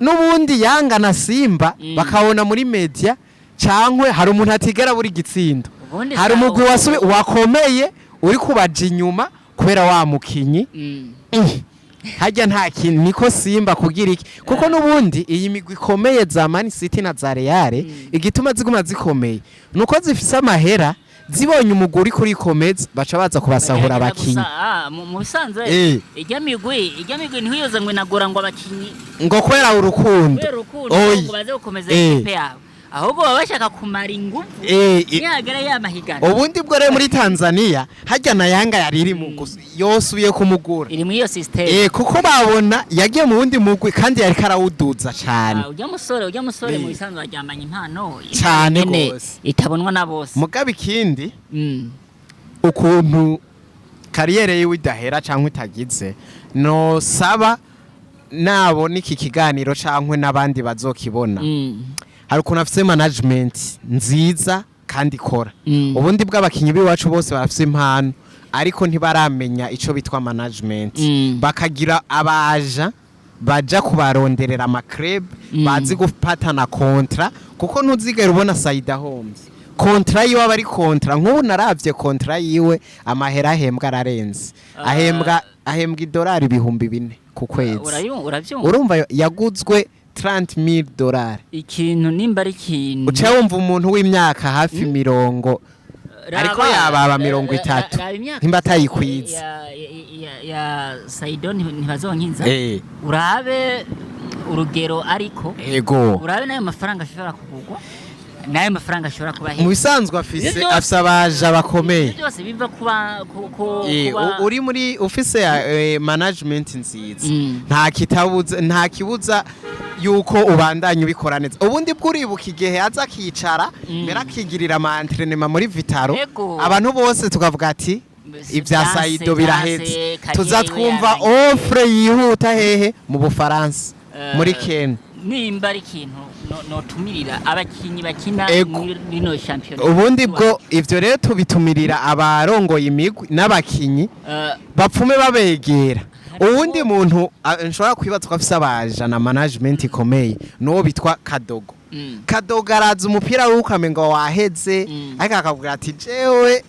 n'ubundi Yanga na Simba, bakabona muri media cankwe hari umuntu atigera buri gitsindo, Ubundi hari umugwi wakomeye uri kubaja inyuma kubera wa mukinyi. Harya nta kintu niko Simba kugira iki, kuko n'ubundi iyi migwi ikomeye za Man City na za Real, igituma ziguma zikomeye nuko zifise amahera. Zibonye umugwi uri kurikomeza, baca baza kubasahura Bagerageza abakinyi. gusa, mu bisanzwe ijya migwi ntiwiyoze ngo inagura ngo abakinyi ngo kubera urukundo. Kubera urukundo, Oya. ngo baze gukomeza ikipe yabo, ahubwo baba bashaka kumara ingufu nihagera ya mahiganwa. Ubundi bwo rero muri Tanzania harya na Yanga yari iri mu yosubiye kumugura. Iri muri iyo system. Kuko babona yagiye mu wundi mugwi kandi yariko arawuduza cane. Ujya musore mu bisanzwe aryamanye impano Cane nyene gose. itabonwa na bose. Mugabo ikindi, ukuntu carrière yiwe idahera cyangwa itagize, nosaba nabona iki kiganiro cyangwa n'abandi bazokibona, hari ukuntu afise management nziza kandi ikora. Ubundi bw'abakinyi b'iwacu bose barafise impano, ariko ntibaramenya ico bitwa management, bakagira abaja baja kubaronderera ama club, bazi gupatana contrat, kuko ntuzigera ubona Saida Holmes contrat yiwe aba ari contrat. Nk'ubu naravye contrat yiwe, amahera ahembwa ararenze. Ahembwa idolari 4000 ku kwezi. Urabyumva? Urumva yaguzwe 30,000 dolari. Ikintu nimba ari ikintu Uca wumva umuntu w'imyaka hafi mirongo, ariko yababa 30, Raba imyaka nimba atayikwiza. ya Saido Ntibazonkiza, urabe urugero ariko, urabe n'ayo mafaranga ashobora kugurwa, n'ayo mafaranga ashobora kuba Mu bisanzwe afise Ivyo byose- afise abaja bakomeye. Ivyo byose biva kuba ku kuba uri muri ufise management nziza, nta kibuza yuko ubandanya ubikora neza. Ubundi bwo uribuka igihe aza akicara mbere akigirira ama entraînement muri Vital'O, abantu bose tukavuga ati Mbese ibya Saido biraheze, vyanse, tuza carrière twumva yarangiye. offre yihuta hehe? Mu Bufaransa, muri Kenya. Nimba ari ikintu notumirira abakinyi bakina muri rino shampiyona, Ubundi bwo ivyo rero tubitumirira abarongoye imigwi n'abakinyi, bapfume babegera. Uwundi muntu nshobora kwibaza ko afise abaja na management ikomeye nuwo bitwa Kadogo. Kadogo araza umupira w'ukamenga waheze, ariko akakubwira ati jewe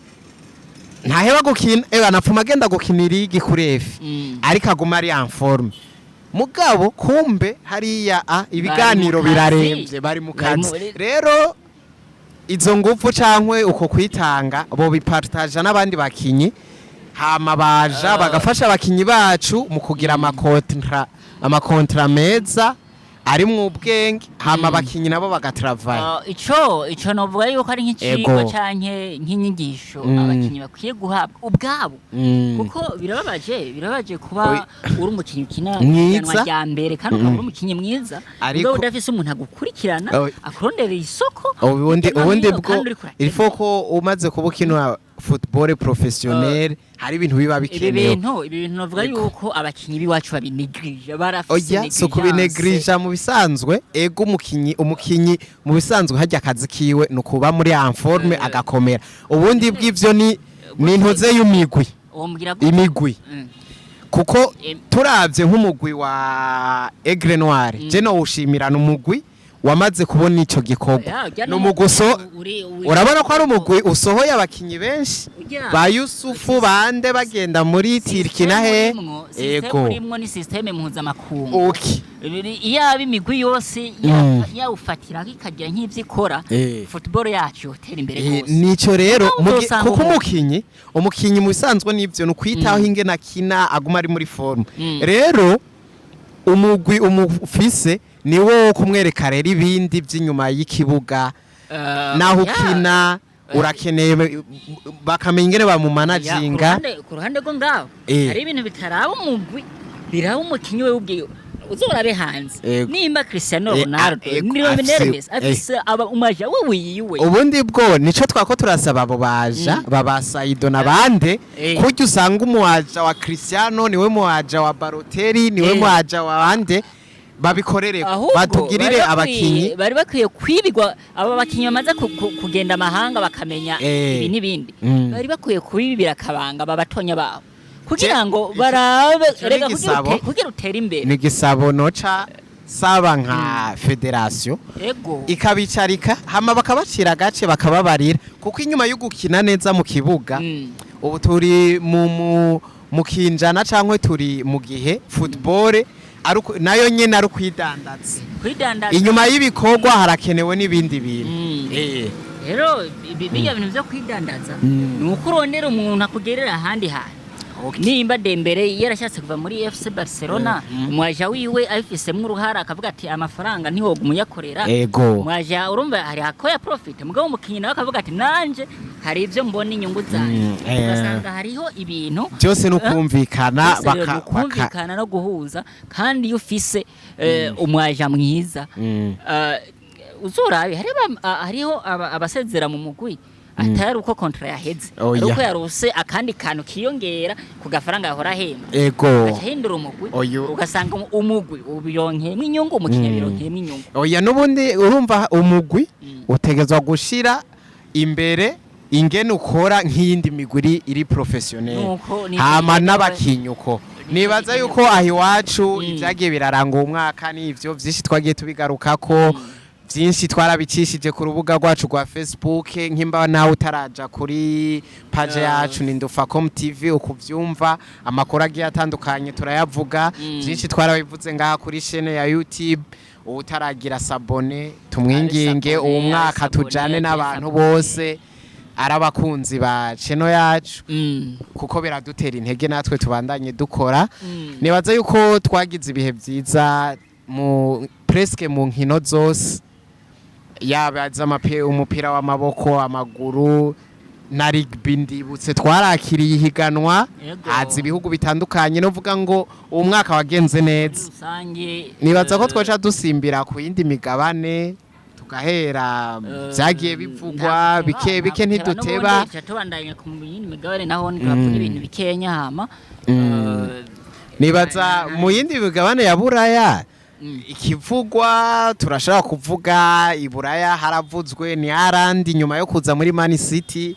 ntaheba gukina, eba napfuma agenda gukina irigi kuri efi, ariko aguma ari en forme. Mugabo kumbe hariya a ibiganiro Bari mu kazi. Biraremvye, bari mu Bari kazi. Rero izo nguvu cankwe uko kwitanga bobipartaja n'abandi bakinyi, hama baja bagafasha abakinyi bacu mu kugira amakontra meza arimwo ubwenge, hama abakinyi nabo bagatravaya. Ico novuga yuko ari nk'icigwa Ego. canke nk'inyigisho abakinyi bakwiye guhabwa ubwabo, kuko birababaje kuba uri umukinyi ukina Mwiza. ihiganwa rya mbere kandi ukaba uri umukinyi mwiza, Ariko mugabo udafise umuntu agukurikirana, akuronderera isoko ubundi hirya no ubundi hino, bwo kandi uriko urakina. Il faut ko umaze kuba ukina football professionnel hari ibintu biba Ibi bikenewe. bintu, ibi bintu novuga Ego. yuko abakinyi b'iwacu babinegirije, barafise Oya, si ukubinegrija. Mu bisanzwe, ego, umukinyi mu bisanzwe hajya akazi kiwe ni ukuba muri en forme, agakomera. Ubundi bw'ivyo ni intuze y'imigwi. Wombwira gute? Imigwi, kuko turavye nk'umugwi wa Aigle Noir, je no wushimirana umugwi wamaze kubona ico gikorwa. Ya, ujya Ni umugwi uri urabona ko ari umugwi usohoye abakinyi benshi, ba Yusufu bande bagenda muri Turki na he. Ego. Urimwo ni système mpuzamakungu. Iyaba imigwi yose yawufatira ikagira nk'ivyo ikora, football yacu yotera imbere gose. Nico rero Naho uzosanga kuko umuntu- umukinyi mu bisanzwe nivyo ni ukwitaho ingene akina, aguma ari muri forme. Rero umugwi umufise niwo wo kumwereka rero ibindi by'inyuma y'ikibuga, naho ukina urakeneye bakamenya ingene bamumanaginga. Ku ruhande rwo ngaho hari ibintu bitaraba umugwi, biraba umukinyi we ubwiwe. Uzorabe hanze, nimba Cristiano Ronaldo, ego, Lionel Messi afise aba umaja we wiwe. Ubundi bwo nico twako turasaba abo baja baba Saido nabande, kurya usanga umuaja wa Cristiano niwe muaja wa Balotelli, niwe muaja wa bande, babikorere Ahubwo batugirire bari bakwiye- abakinyi. Bari bakwiye kwibigwa aba bakinyi bamaze kugenda amahanga bakamenya ibi n'ibindi. Bari bakwiye kubibira akabanga babatonya babo kugira ngo barabe Ico ni rega kugira igisabo. Kugira utere imbere. Ni gisabo noca saba nka fédération ikabicarika, hama bakabacira agace, bakababarira, kuko inyuma yo gukina neza mu kibuga, ubu turi mu kinjana cyangwa turi mu gihe football nayo nyene ari ukwidandaza. Kwidandaza. Inyuma y'ibikorwa harakenewe n'ibindi bintu. Rero bijya bintu byo kwidandaza ni uko urondera umuntu akugerera ahandi hantu. Nimba Dembele yarashatse kuva muri FC Barcelona, umwaja wiwe abifisemwo uruhara akavuga ati amafaranga ntiwoguma uyakorera. Mwaja urumva hari ako ya profit, mugabo umukinyi nawe akavuga ati nanje hari ibyo mbona, inyungu zanjye. Ugasanga hariho ibintu Byose ni ukumvikana. Byose rero ni ukumvikana no guhuza. Kandi iyo ufise umwaja mwiza, uzorabe hariho abasezera mu mugwi atari uko contrat yaheze, Oya. ari uko yarose akandi kantu kiyongera ku gafaranga yahora ahemba, Ego. agaca ahindura umugwi. Oyo. Ugasanga umugwi ubironkeyemo inyungu, umukinnyi abironkeyemo inyungu. Oya, n'ubundi urumva umugwi utegezwa gushira imbere ingene ukora nk'iyindi migwi iri professionnel, Nuko ni hama bikenewe. n'abakinyi uko. Nibaza yuko aho iwacu ibyagiye biraranga uwo mwaka n'ivyo vyinshi twagiye tubigarukako, byinshi twarabicishije ku rubuga rwacu rwa Facebook. Nk'imba nawe utaraja kuri page yacu ni Ndufacom TV, ukuvyumva amakuru agiye atandukanye turayavuga. Byinshi twarabivuze ngaha kuri chaîne ya YouTube. Utaragira s'abonner tumwinginge Abe uwo s'abonner, mwaka abe tujane s'abonner, n'abantu abe s'abonner. bose ari abakunzi ba chaîne yacu, kuko biradutera intege natwe tubandanye dukora. Nibaza yuko twagize ibihe byiza mu presque mu nkino zose, yaba umupira w'amaboko, amaguru na rugby. Ndibutse twarakiriye ihiganwa, haza ibihugu bitandukanye. Novuga ngo uwo mwaka wagenze Muri neza. rusange, Nibaza ko twaca dusimbira ku yindi migabane, tugahera byagiye bivugwa nta bike guteba, bike, nta guteba. ntiduteba. N'ubundi tuca tubandanya ku yindi migabane, naho ntitwavuga ibintu bikenya hama Nibaza mu yindi migabane ya Buraya ikivugwa turashobora kuvuga i Buraya haravuzwe ni Haaland nyuma yo kuza muri Man City,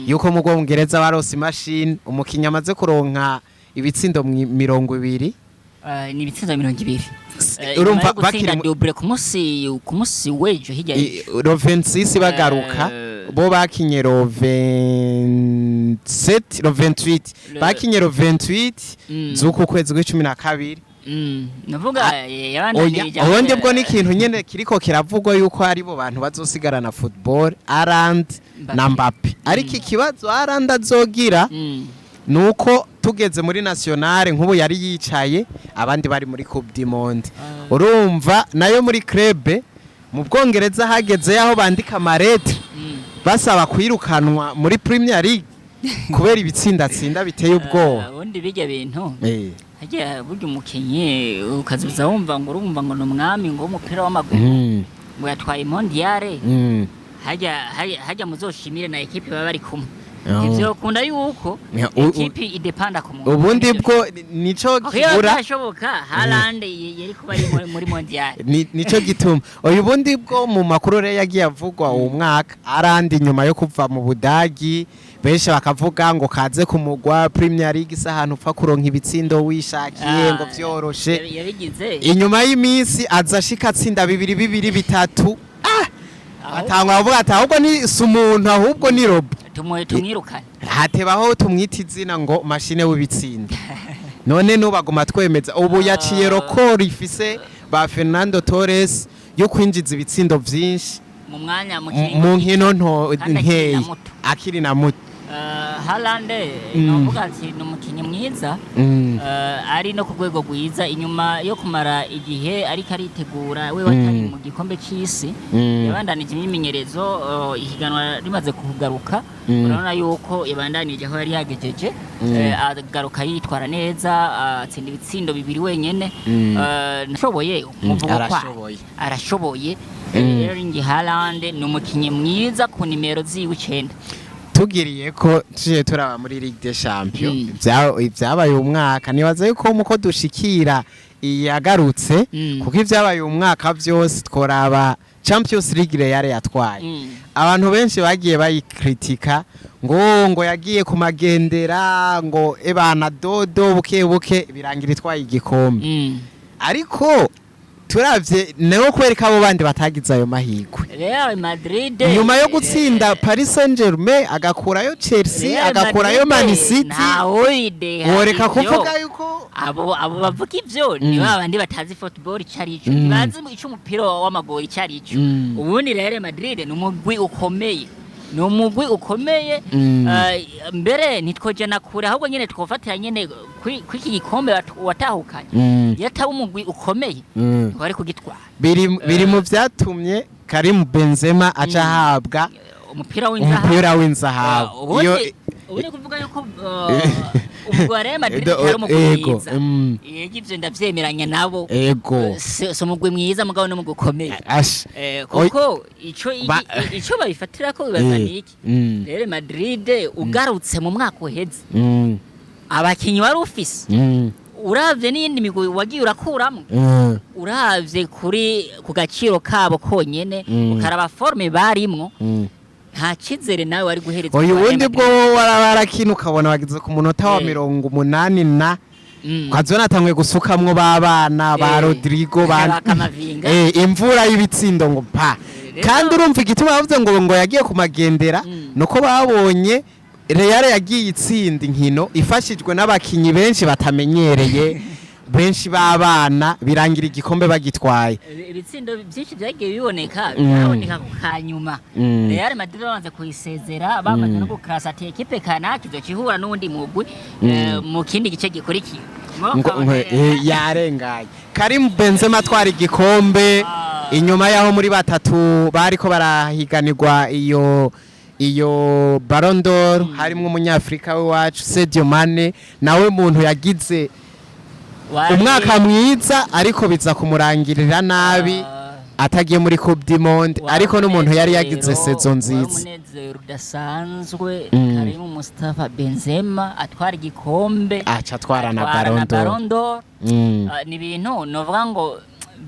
yuko mu Bwongereza barose imashini, umukinnyi amaze kuronka ibitsindo 20. Ni ibitsindo 20. Urumva Nyuma yo gutsinda bakiri double ku munsi w'ejo, hirya y'ejo. Le 26 bagaruka, bo bakinye le 27, le 28, bakinye le 28 z'uku kwezi kw'icumi na kabiri. Navuga Oya, yabandanirije. Ubundi bwo ni ikintu nyene kiriko kiravugwa yuko aribo bantu bazosigarana football, Haaland na Mbappe. Ariko ikibazo Haaland azogira nuko tugeze muri nationale, nk'ubu yari yicaye abandi bari muri Coupe du Monde. Urumva nayo muri club mu Bwongereza hageze yaho bandika ama lettres basaba kwirukanwa muri Premier League kubera ibitsindatsinda biteye ubwoba. Ubundi bijya bintu hagiye burya umukinyi ukazuza wumva ngo urumva ngo ni umwami ngo w'umupira w'amaguru, ngo yatwaye mondiale, hajya muzoshimire na équipe baba bari kumwe. Ivyo kunda yuko Ya, équipe idepanda ku muntu. Ubundi bwo nico Kuko iyo kibura. byashoboka Haaland yari kuba ari muri mondiale. Nico gituma uyu bundi bwo mu makuru rero yagiye avugwa uwo mwaka, arandi nyuma yo kuva mu Budagi, benshi bakavuga ngo kaze kumugwa Premier League isa ahantu upfa kuronka ibitsindo wishakiye, ngo vyoroshe. Yabigize. Inyuma y'iminsi aza ashika atsinda bibiri bibiri bitatu, atangwa avuga ati ahubwo ni si umuntu, ahubwo ni robot. Tumwirukane. Hatebaho tumwita izina ngo mashine w'ibitsinda. None nubaguma twemeza ubu yaciye record ifise ba Fernando Torres yo kwinjiza ibitsindo vyinshi mu mwanya mu mu nkino nto kandi akiri na nkeyi, muto. Akiri na muto. Haaland novuga ati ni umukinnyi mwiza, ari no ku rwego rwiza inyuma yo kumara igihe ariko aritegura we watari mu gikombe c'isi. Yabandanije imyimenyerezo, ihiganwa rimaze kugaruka. Urabona yuko yabandanije aho yari yagejeje. Agaruka yitwara neza, atsinda ibitsindo bibiri wenyene. Ashoboye umuvugo kwa Arashoboye. Arashoboye. Rero Erling Haaland ni umukinnyi mwiza ku nimero ziwe 9. Tugiriye ko tuje turaba muri Ligue des Champions, ibyabaye uyu mwaka, nibaza yuko muko dushikira iyagarutse, kuko ibyabaye uyu mwaka byose tworaba Champions League Real yatwaye. Abantu benshi bagiye bayikritika ngo yagiye kumagendera, ngo ebana dodo buke buke, birangira itwaye igikombe. Ariko turavye nawe kwereka abo bandi batagize ayo mahirwe. Real Madrid Nyuma yo gutsinda Paris Saint-Germain, agakurayo Chelsea, Real agakurayo Madrid, Man City, ntawoyideha woreka ivyo. kuvuga yuko Abo bavuga ivyo ni ba bandi batazi football icyo ari cyo, ntibazi ico umupira w'amaguru icyo ari cyo. Ubundi Real Madrid ni umugwi ukomeye, ni umugwi ukomeye. Mbere ntitwoja na kure, ahubwo nyene twofatira nyene kw'iki gikombe watahukanye. Iyo ataba umugwi ukomeye wari kugitwara. Biri mu vyatumye Karim Benzema aca ahabwa umupira w'inzahabu. Umupira w'inzahabu. Iyo Ubundi kuvuga yuko umugwi wa Real Madrid atari umugwi mwiza, yego, ivyo ndavyemeranya nabo. Si umugwi mwiza, mugabo ni umugwi ukomeye. Ash. Kuko ico ico babifatira ko bibaza ni iki? Real Madrid ugarutse mu mwaka uheze, abakinyi wari ufise, uravye n'iyindi migwi wagiye urakuramwo, uravye kuri ku gaciro kabo konyene, ukaraba forme barimwo, nta cizere nawe wari guhereza Oya, kwa Real ubundi bwo Madrid. warabarakina ukabona bageze ku munota wa 80 na ukazibona atanguye gusukamwo b'abana ba Rodrigo ba Ba Kamavinga. Imvura y'ibitsindo ngo pa. Rero- Kandi urumva igituma bavuze ngo yagiye kumagendera, nuko babonye Real yagiye itsinda inkino ifashijwe n'abakinyi benshi batamenyereye, benshi b'abana, birangira igikombe bagitwaye. Ibitsindo byinshi byagiye biboneka, byaboneka ku kanyuma. Real Madrid bamaze kuyisezera, bamaze no gukrasa ati équipe kanaka izoca ihura n'uwundi mugwi mu kindi gice gikurikira. Ngo yarenganye Karim Benzema atwara igikombe. Inyuma yaho muri batatu bariko barahiganirwa iyo Ballon d'Or, harimwo umunyafrika w'iwacu Sadio Mane, nawe muntu yagize umwaka mwiza, ariko biza kumurangirira nabi atagiye muri Coupe du Monde, ariko n'umuntu yari yagize saison nziza. Umunezero udasanzwe. Karim Mustafa Benzema atwara igikombe, aca atwara na atwara Ballon d'Or. Ballon d'Or. Ni ibintu novuga ngo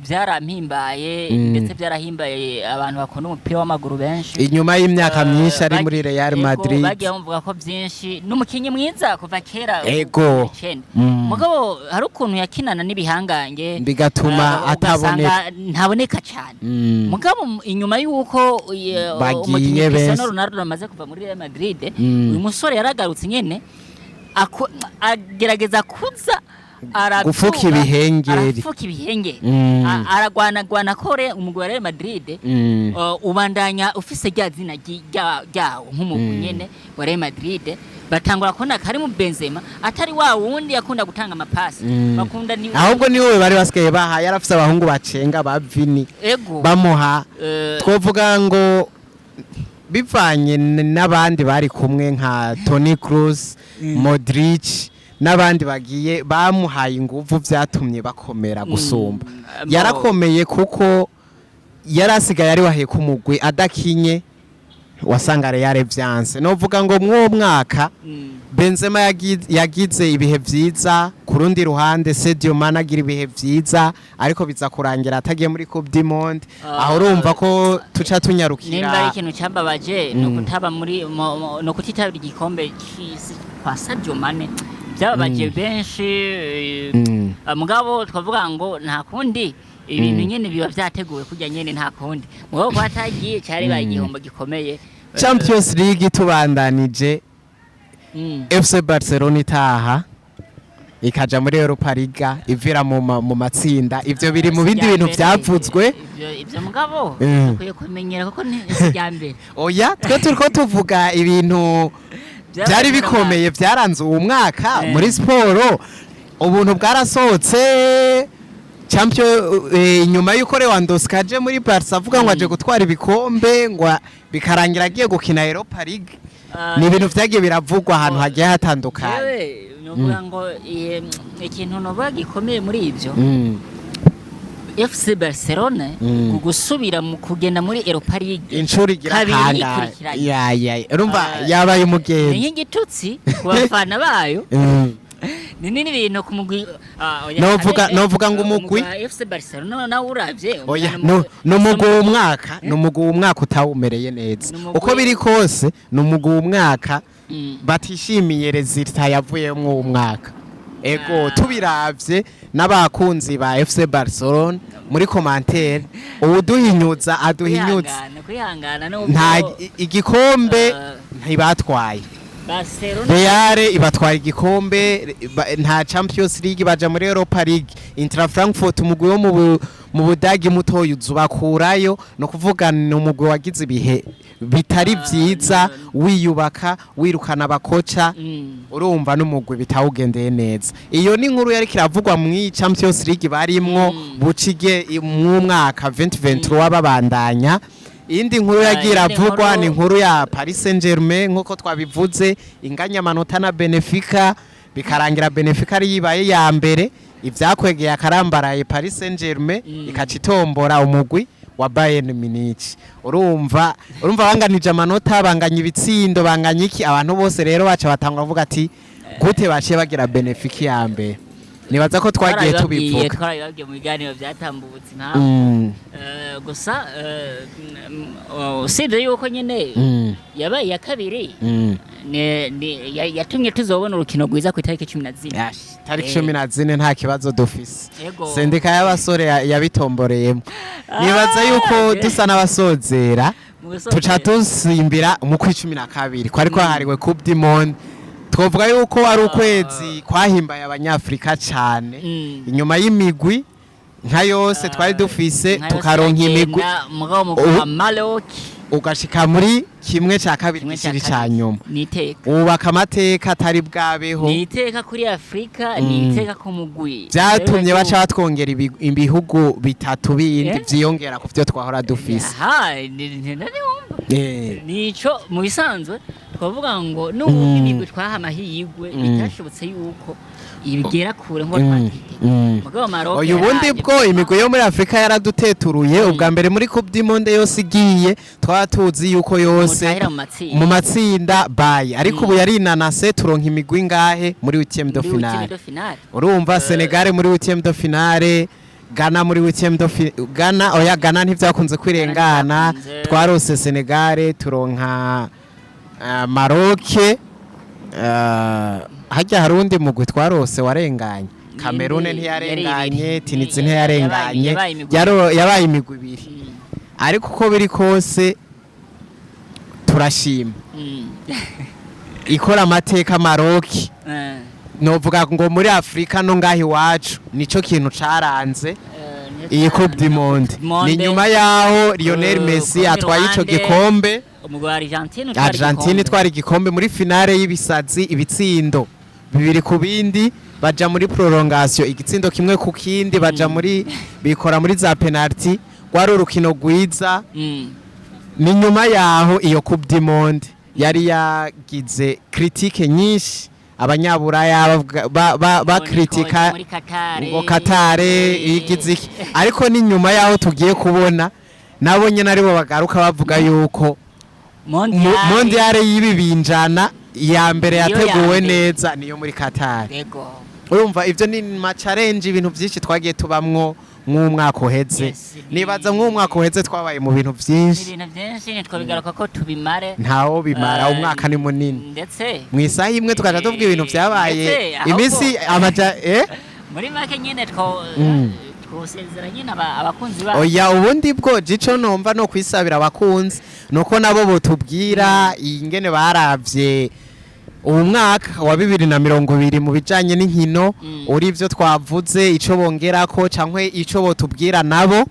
Byarampimbaye, ndetse byarahimbaye abantu bakunda umupira w'amaguru benshi. Inyuma y'imyaka myinshi ari muri Real Ego, Madrid. Bagiye bamuvuga ko byinshi, n'umukinnyi mwiza kuva kera, 2009. Mugabo hari ukuntu yakinana n'ibihangange Bigatuma ugasanga ataboneka. ntaboneka cyane. Mugabo inyuma y'uko Bagiye umukinnyi Cristiano benshi. Ronaldo amaze kuva muri Real Madrid, uyu musore yaragarutse nyene, agerageza kuza arabyuka, Gufuka ibihengeri. Arafuka ibihengeri. Aragwanagwana kore umugwi wa Real Madrid, ubandanya ufise rya zina ryawo nk'umugwi nyene wa Real Madrid. Batangura kubona Karim Benzema atari wa wundi yakunda gutanga amapasi, bakunda ni Ahubwo ni wowe bari basigaye baha, yarafise abahungu bacenga ba Vini, bamuha. Twovuga ngo bivanye n'abandi bari kumwe nka Toni Kroos, Modric n'abandi bagiye bamuhaye inguvu, vyatumye bakomera gusumba. Yarakomeye kuko yarasigaye ari waheka umugwi, adakinye wasanga Real vyanse. Novuga ngo mw'uwo mwaka Benzema yagize ibihe vyiza, ku rundi ruhande Sadio Mane agira ibihe vyiza, ariko biza kurangira atagiye muri Coupe du Monde. Aho urumva ko tuca Nimba ari tunyarukira. ikintu cyambabaje ni ukutaba muri ni ukutitabira igikombe cy'isi kwa Sadio Mane, byababaje benshi. Mugabo twavuga ngo nta kundi, ibintu nyene biba vyateguwe kurya nyene, nta kundi. Mugabo ko hatagiye cyari baye igihombo gikomeye. Champions League tubandanije, FC Barcelona itaha ikaja muri Europa League ivira mu matsinda, ivyo biri mu bindi bintu vyavuzwe. Ivyo mugabo ukwiye kumenyera kuko ni si irya mbere. Oya, twe turiko tuvuga ibintu byari bikomeye byaranze uwo mwaka muri siporo. Ubuntu bwarasohotse champion, inyuma y'uko Lewandowski aje muri Barca avuga ngo aje gutwara ibikombe, ngo bikarangira agiye gukina Europa League. Ni ibintu vyagiye biravugwa ahantu hagiye hatandukanye. Yewe, novuga ngo ikintu novuga gikomeye muri ivyo, FC Barcelona gusubira mu kugenda muri Europa League Inshuro igira kabiri kangahe? ikurikiranye. Ya, urumva yabaye Ni umugenzi. nk'igitutsi ku bafana bayo. Ni nini bintu ku mugwi, oya, Novuga ngo umugwi- wa FC Barcelona nawe uravye Oya, umwana ni umugwi w'umwaka, ni umugwi w'umwaka utawumereye neza. Uko biri kose ni umugwi w'umwaka batishimiye résultat yavuyemwo uwo mwaka. Ego, tubiravye n'abakunzi ba FC Barcelona muri commentaire, uwuduhinyuza aduhinyuza. Kwihangana, kwihangana nubwo Nta igikombe ntibatwaye. Barcelona Real ibatwara igikombe, nta Champions League, baja muri Europa League. Eintracht Frankfurt, umugwi wo mu Budagi mutoyi, uzubakurayo. No kuvuga ni umugwi wagize ibihe bitari vyiza, wiyubaka, wirukana abakoca. Urumva n'umugwi bitawugendeye neza. Iyo ni inkuru yariko iravugwa mu Champions League barimwo, bucige mu mwaka 2023 babandanya. Iyindi nkuru yagiye iyindi iravugwa ni nkuru- inkuru ya Paris Saint-Germain, nk'uko twabivuze, inganya amanota na Benfica, bikarangira Benfica ari yibaye ya mbere, ivyakwegeye akarambaraye Paris Saint-Germain, ikaca itombora umugwi wa Bayern Munich. Urumva banganije amanota, banganya ibitsindo, banganya iki. Abantu bose rero baca batangura kuvuga ati gute baciye bagira Benfica ya mbere? Nibaza ko twagiye Twarabibabwiye, tubivuga. Twarabibabwiye mu biganiro byatambutse impamvu. Gusa usibye yuko nyine yabaye iya kabiri, yatumye tuzobona urukino rwiza ku itariki 14. Yash, tariki 14 nta kibazo dufise. Ego. Sendika y'abasore yabitomboreyemo. Nibaza yuko dusa n'abasozera, Mu gusozera. tuca dusimbira mu kwa 12 kwari kwahariwe Coupe du Monde. Twovuga yuko ari ukwezi kwahimbaye abanyafrika cane, inyuma y'imigwi nka yose twari dufise, Nka yose tukaronka imigwi, iragenda, mugabo mu kwa Maroc ugashika muri kimwe ca kabiri kimwe cya gishiri ca kabiri. nyuma, Ni iteka, wubaka amateka atari bwabeho. Ni iteka kuri Afurika, ni iteka ku mugwi. Vyatumye Rero baca batwongera ibihugu bitatu bindi vyiyongera ku vyo twahora dufise. Aha, ni wumva nico mu bisanzwe twavuga ngo n'ubundi imigwi twaha amahirwe bitashobotse yuko ibigera kure nko twatitega. Mugabo Maroc Oya, ubundi yaraje bwo imigwi yo muri Afurika yaraduteturuye. Ubwa mbere muri Coupe du Monde yose igiye, twaba tuzi yuko yose mutahira mu matsinda. Mu matsinda baye, ariko ubu yarinanase, turonka imigwi ngahe muri huitième de Muri huitième finale. de finale. Urumva Senegal muri huitième de finale, Ghana muri huitième de Ghana, oya, Ghana ntivyakunze kwirengana. Ntibyakunze. Twarose Senegal, turonka Maroc, harya hari undi mugwi twarose warenganye. Cameroon Yari ntiyarenganye, ibiri. Tunisie ntiyarenganye. Yabaye imigwi. Yabaye imigwi ibiri. Ariko uko biri kose turashima ikora amateka Maroc. Novuga ngo muri Afrika no ngaho iwacu nico kintu caranze iyi Coupe du Monde. Ni nyuma yaho Lionel Messi ku rundi atwaye ico ruhande, gikombe. Umugwi wa Argentine utwara Argentine igikombe. itwara igikombe muri finale y'ibisazi, ibitsindo 2-2, baja muri prolongation igitsindo 1-1, baja muri bikora muri za penalty. Rwari urukino rwiza. Ni nyuma yaho iyo Coupe du Monde yari yagize critique nyinshi, abanyaburaya bakritika muri Qatar, ngo Qatar igize iki, ariko ni nyuma yaho tugiye kubona nabo nyene aribo bagaruka bavuga yuko mondial y'ibi binjana iya mbere Niyo ya yateguwe mbere. neza niyo muri Qatar. Yego. Urumva ivyo ni ma challenge, ibintu byinshi twagiye tubamwo mw'umwaka uheze. Yes, Nibaza mw'umwaka uheze twabaye mu bintu byinshi. Ibintu byinshi, ntitwabigaruka ko tubimare. Ntawo bimara, umwaka ni munini. Ndetse mu isaha imwe tukaja tuvuga ibintu vyabaye Ndetse, ahubwo- iminsi amaja muri make nyine twosezera nyine abakunzi bacu. Oya, ubundi bwo jico numva no kwisabira abakunzi nuko nabo botubwira ingene baravye uwu mwaka wa 2020 mu bijanye n'inkino, uri ivyo twavuze, ico bongerako cankwe ico botubwira nabo.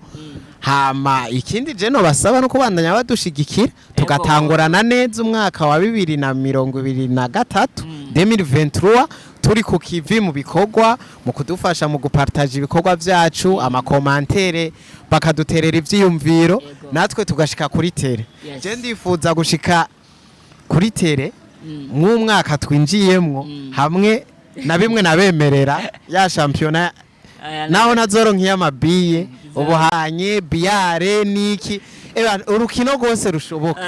Hama ikindi je no basaba no kubandanya badushigikira, tugatangurana neza umwaka wa 2023, 2023, turi ku kivi mu bikorwa, mu kudufasha mu gupartaja ibikorwa vyacu, ama commentaires, bakaduterera ivyiyumviro, natwe tugashika kuri terrain. Je ndifuza gushika kuri terrain mw'umwaka twinjiyemwo, hamwe na bimwe nabemerera ya shampiyona, naho nazoronka iy'amabiye, ubuhanye biyare niki. Eba, urukino rwose rushoboka,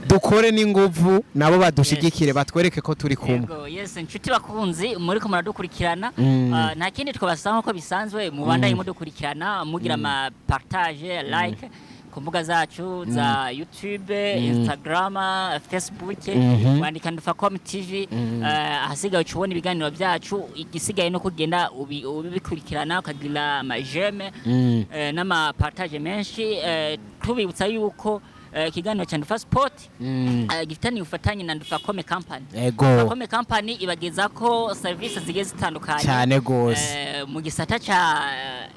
dukore n'inguvu, nabo badushigikire, batwereke ko turi kumwe. Yego, yes, inshuti bakunzi muri ko muradukurikirana, nta kindi twabasaba nkuko bisanzwe, mubandanye mudukurikirana, mugira ama partage, like ku mbuga zacu za YouTube, Instagram, Facebook, wandika Ndufacom TV, ahasigaye uca ubona ibiganiro byacu. Igisigaye no kugenda ubikurikirana, ukagira ama j'aime n'ama partage menshi. Tubibutsa yuko ikiganiro cya Ndufa Sport gifitaniye ubufatanye na Ndufacom Company. Ndufacom Company ibagezako serivisi zigiye zitandukanye Cyane gose. Mu gisata ca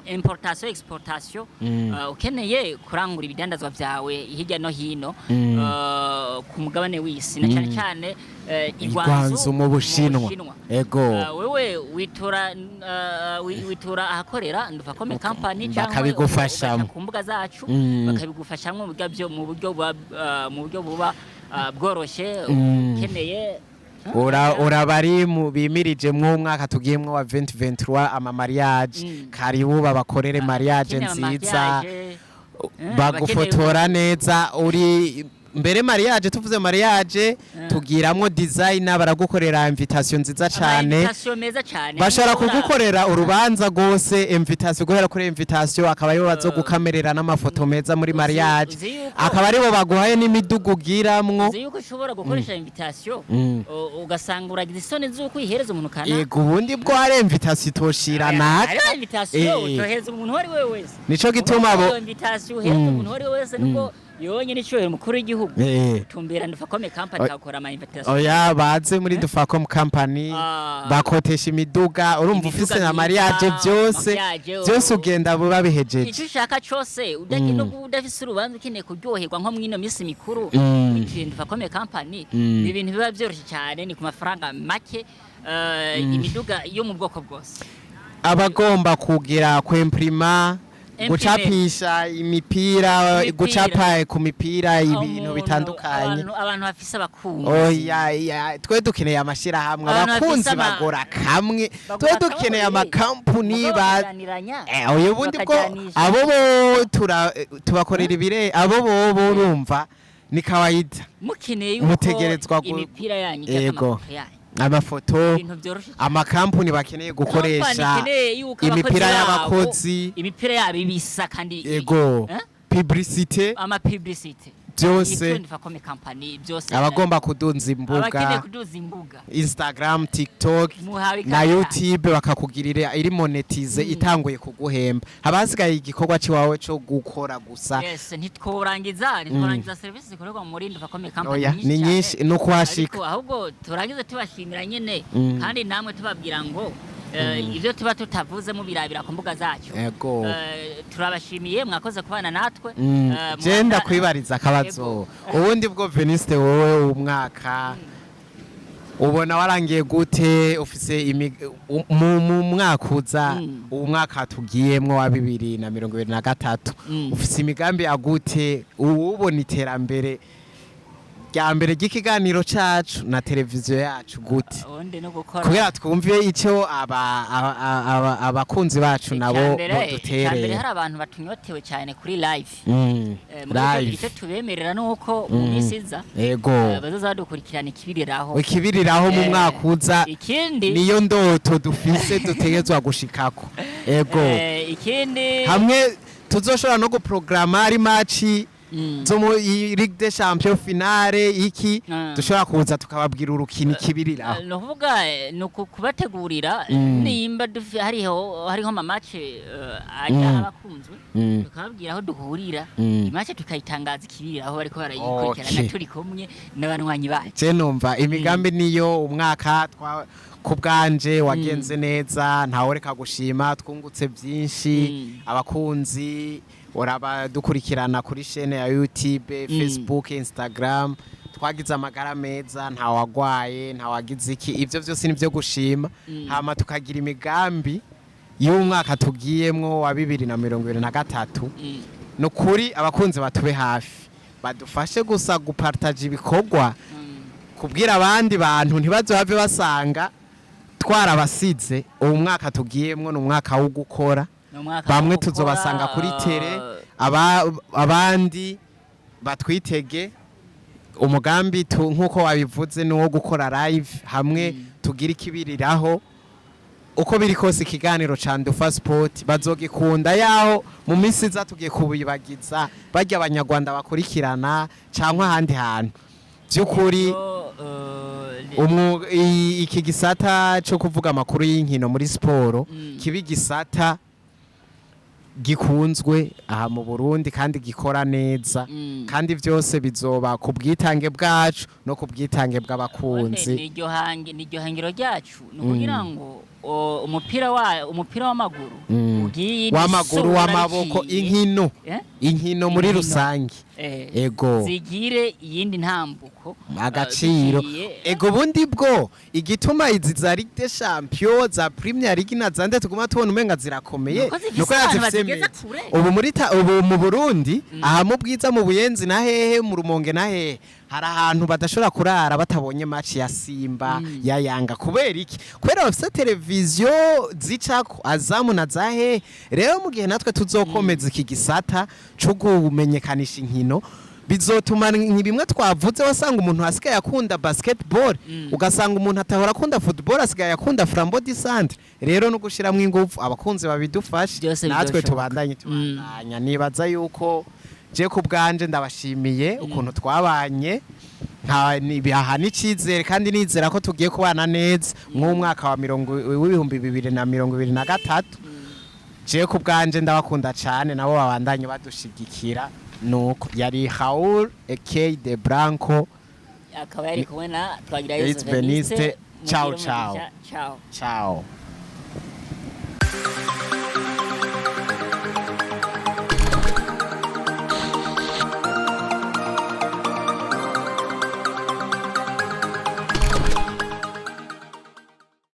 importation exportation. Ukeneye kurangura ibidandazwa vyawe hirya no hino ku mugabane w'isi, na cyane cyane i Guangzhou mu Bushinwa. Ego. Wewe witura witura ahakorera Ndufacom Company cyangwa Bakabigufashamo. ugaca ku mbuga zacu, bakabigufashamo mu buryo mu buryo buba bworoshye. Ukeneye Urabari mu bimirije mw'umwaka tugiyemwo wa 2023 ama mariage, karibu babakorere mariage ukeneye ama nziza, mariage, bagufotora neza uri mbere mariage. Tuvuze mariage, tugiramwo designer, baragukorera invitation nziza cane. Invitation meza cane. Bashobora kugukorera urubanza rwose, invitation, guhera kuri invitation, akaba aribo bazogukamerera n'amafoto meza muri mariage, uzi yuko- akaba aribo baguhaye n'imidugu ugiramwo. Uzi yuko ushobora gukoresha invitation, ugasanga uragize isoni z'uko uyihereza umuntu kanaka. Yego, ubundi bwo hari invitation itoshira naka. Hariho invitation utohereza umuntu uwo ari we wese. Nico gituma abo Iyo invitation uhereza umuntu uwo ari we wese, nubwo yonyine icyubahiro umukuru w'igihugu, tumbera Ndufacom Company, kakora ama invitation. Oya, baze muri Dufacom Company, bakotesha imiduga, urumva Imiduga ufise na myiza, mariage byose, mariage, byose ugenda buba bihejeje. Icyo ushaka cyose, nubwo udafise urubanza, ukeneye kuryoherwa nko mw'ino minsi mikuru, wituye Ndufacom Company, ni ibintu biba byoroshye cyane, ni ku mafaranga make, imiduga yo mu bwoko bwose. Abagomba kugira kwemprima, Imprime. gucapisha imipira, Imipira. gucapa ku mipira ibintu bitandukanye. Abantu bafise abakunzi. Oya, ya, twe dukeneye amashirahamwe, Abantu bafise abakunzi bagura kamwe, Bagura twe dukeneye kamwe, amakampuni mugabo ba bakaganiranya, oya, ubundi bwo bakajanisha. abo bo tubakorera ibire, abo bo urumva Ni kawaida. Mukeneye yuko Mutegerezwa imipira yanyu ijako amafoto yanyu, Amafoto, ibintu byoroshe cyane. Amakampuni bakeneye gukoresha Company ikeneye yuko abakozi imipira babo, y'abakozi, imipira yabo ibisa kandi ego, Eh? publicité, Ama publicité byose. Ndufacom Company byose. Abagomba kudunza Abakeneye imbuga, kuduza imbuga, Instagram, TikTok muhawe na ikaze. YouTube, bakakugirira iri monétisé, itanguye kuguhemba, haba hasigaye igikorwa ciwawe co gukora gusa. Yes, ntitworangiza serivisi zikorerwa muri Ndufacom Company. Oya, ni nyinshi, ni ukuhashika. Ariko ahubwo turangize tubashimira nyene, kandi namwe tubabwira ngo ibyo tuba tutavuze mubirabira ku mbuga zacu. Turabashimiye, mwakoze kubana natwe. Je ndakwibariza akabazo. Ubundi bwo Veniste, wowe umwaka ubona warangiye gute? Ufise mu mwaka uza, uwu mwaka tugiyemwo wa 2023, ufise imigambi ya gute? Ubu ubona iterambere rya mbere ry'ikiganiro cacu na televiziyo yacu gute? Ubundi no gukora Kugira twumve icyo abakunzi bacu nabo Icambere boduterera. hari abantu batunyotewe cyane kuri live. Live. Icyo tubemerera ni uko mu minsi iza bazoza badukurikirana ikibiriraho. Ikibiriraho mu mwaka uza. Ikindi, Niyo ndoto dufise, dutegerezwa gushikako, ego. Ikindi, Hamwe tuzoshobora no guprograma ari match zo mu Ligue des Champions, finale iki, dushobora kuza tukababwira urukino ikibiriraho. Ni ukuvuga ni kubategurira nimba hariho ama match ajya abakunzwe, tukababwira aho duhurira, i match tukayitangaza ikibiriraho bariko barayikurikirana, turi kumwe n'abanywanyi bacu. Je numva imigambi niyo umwaka ku bwanje wagenze neza, ntawureka gushima, twungutse byinshi. Abakunzi dukurikirana kuri chaîne ya YouTube, Facebook, Instagram, twagize amagara meza, ntawagwaye, ntawagize iki, ibyo byose ni byo gushima. Hama tukagira imigambi y'umwaka tugiyemwo wa 2023. Ni ukuri abakunzi batube hafi, badufashe gusa gupartaja ibikorwa, kubwira abandi bantu, ntibazohave basanga twarabasize. Ubu mwaka tugiyemwo ni umwaka wo gukora. Ni umwaka Bamwe wo gukora, tuzobasanga kuri terrain, abandi batwitege. Umugambi nk'uko wabivuze ni uwo gukora live, hamwe tugira ikibiriraho. Uko biri kose ikiganiro ca Ndufa Sport bazogikunda, yaho mu minsi iza tugiye kubibagiza barya abanyarwanda bakurikirana cyangwa ahandi hantu by'ukuri. Iki gisata cyo kuvuga amakuru y'inkino muri siporo kiba igisata gikunzwe aha mu Burundi kandi gikora neza, kandi byose bizoba ku bwitange bwacu no ku bwitange bw'abakunzi. Niryo hangiro ryacu, ni ukugira ngo umupira w'amaguru ugiye W'amaguru, isura w'amaboko, biciye, inkino, Eh? inkino muri Inkino. rusange. Ego. Zigire iyindi ntambuko, Agaciro. biciye, Ego, bundi bwo igituma izi za Ligue des Champions, za Premier League na zande tuguma tubona umenga zirakomeye, Nuko zifise nuko abantu zifise bazigeza media. kure. Ubu mu Burundi, aha mu Bwiza, mu Buyenzi na hehe, mu Rumonge na hehe, hari ahantu badashobora kurara batabonye match ya Simba, ya Yanga. Kubera iki? Kubera bafise televiziyo zicako Azamu na za hehe. Rero mu gihe natwe tuzokomeza iki gisata co kumenyekanisha inkino, bizotuma ni bimwe twavuze, wasanga umuntu asigaye akunda basketball, ugasanga umuntu atahora akunda football asigaye akunda Flambeau du Centre. Rero no gushiramwo ingufu, abakunzi babidufashe, Byose natwe bizoshoboka. tubandanye, tubandanya. Nibaza yuko je ku bwanje ndabashimiye ukuntu twabanye, aha n'icizere, kandi nizera ko tugiye kubana neza mw'umwaka wa mirongo w'2023. Je ku bwanje ndabakunda cyane, nabo babandanye badushigikira. Nuko yari Raoul aka de Branco, akaba yari kumwe na Twagira It's Yezu Veniste. Veniste. Ciao, Mugire ciao. umugisha. Ciao. Ciao.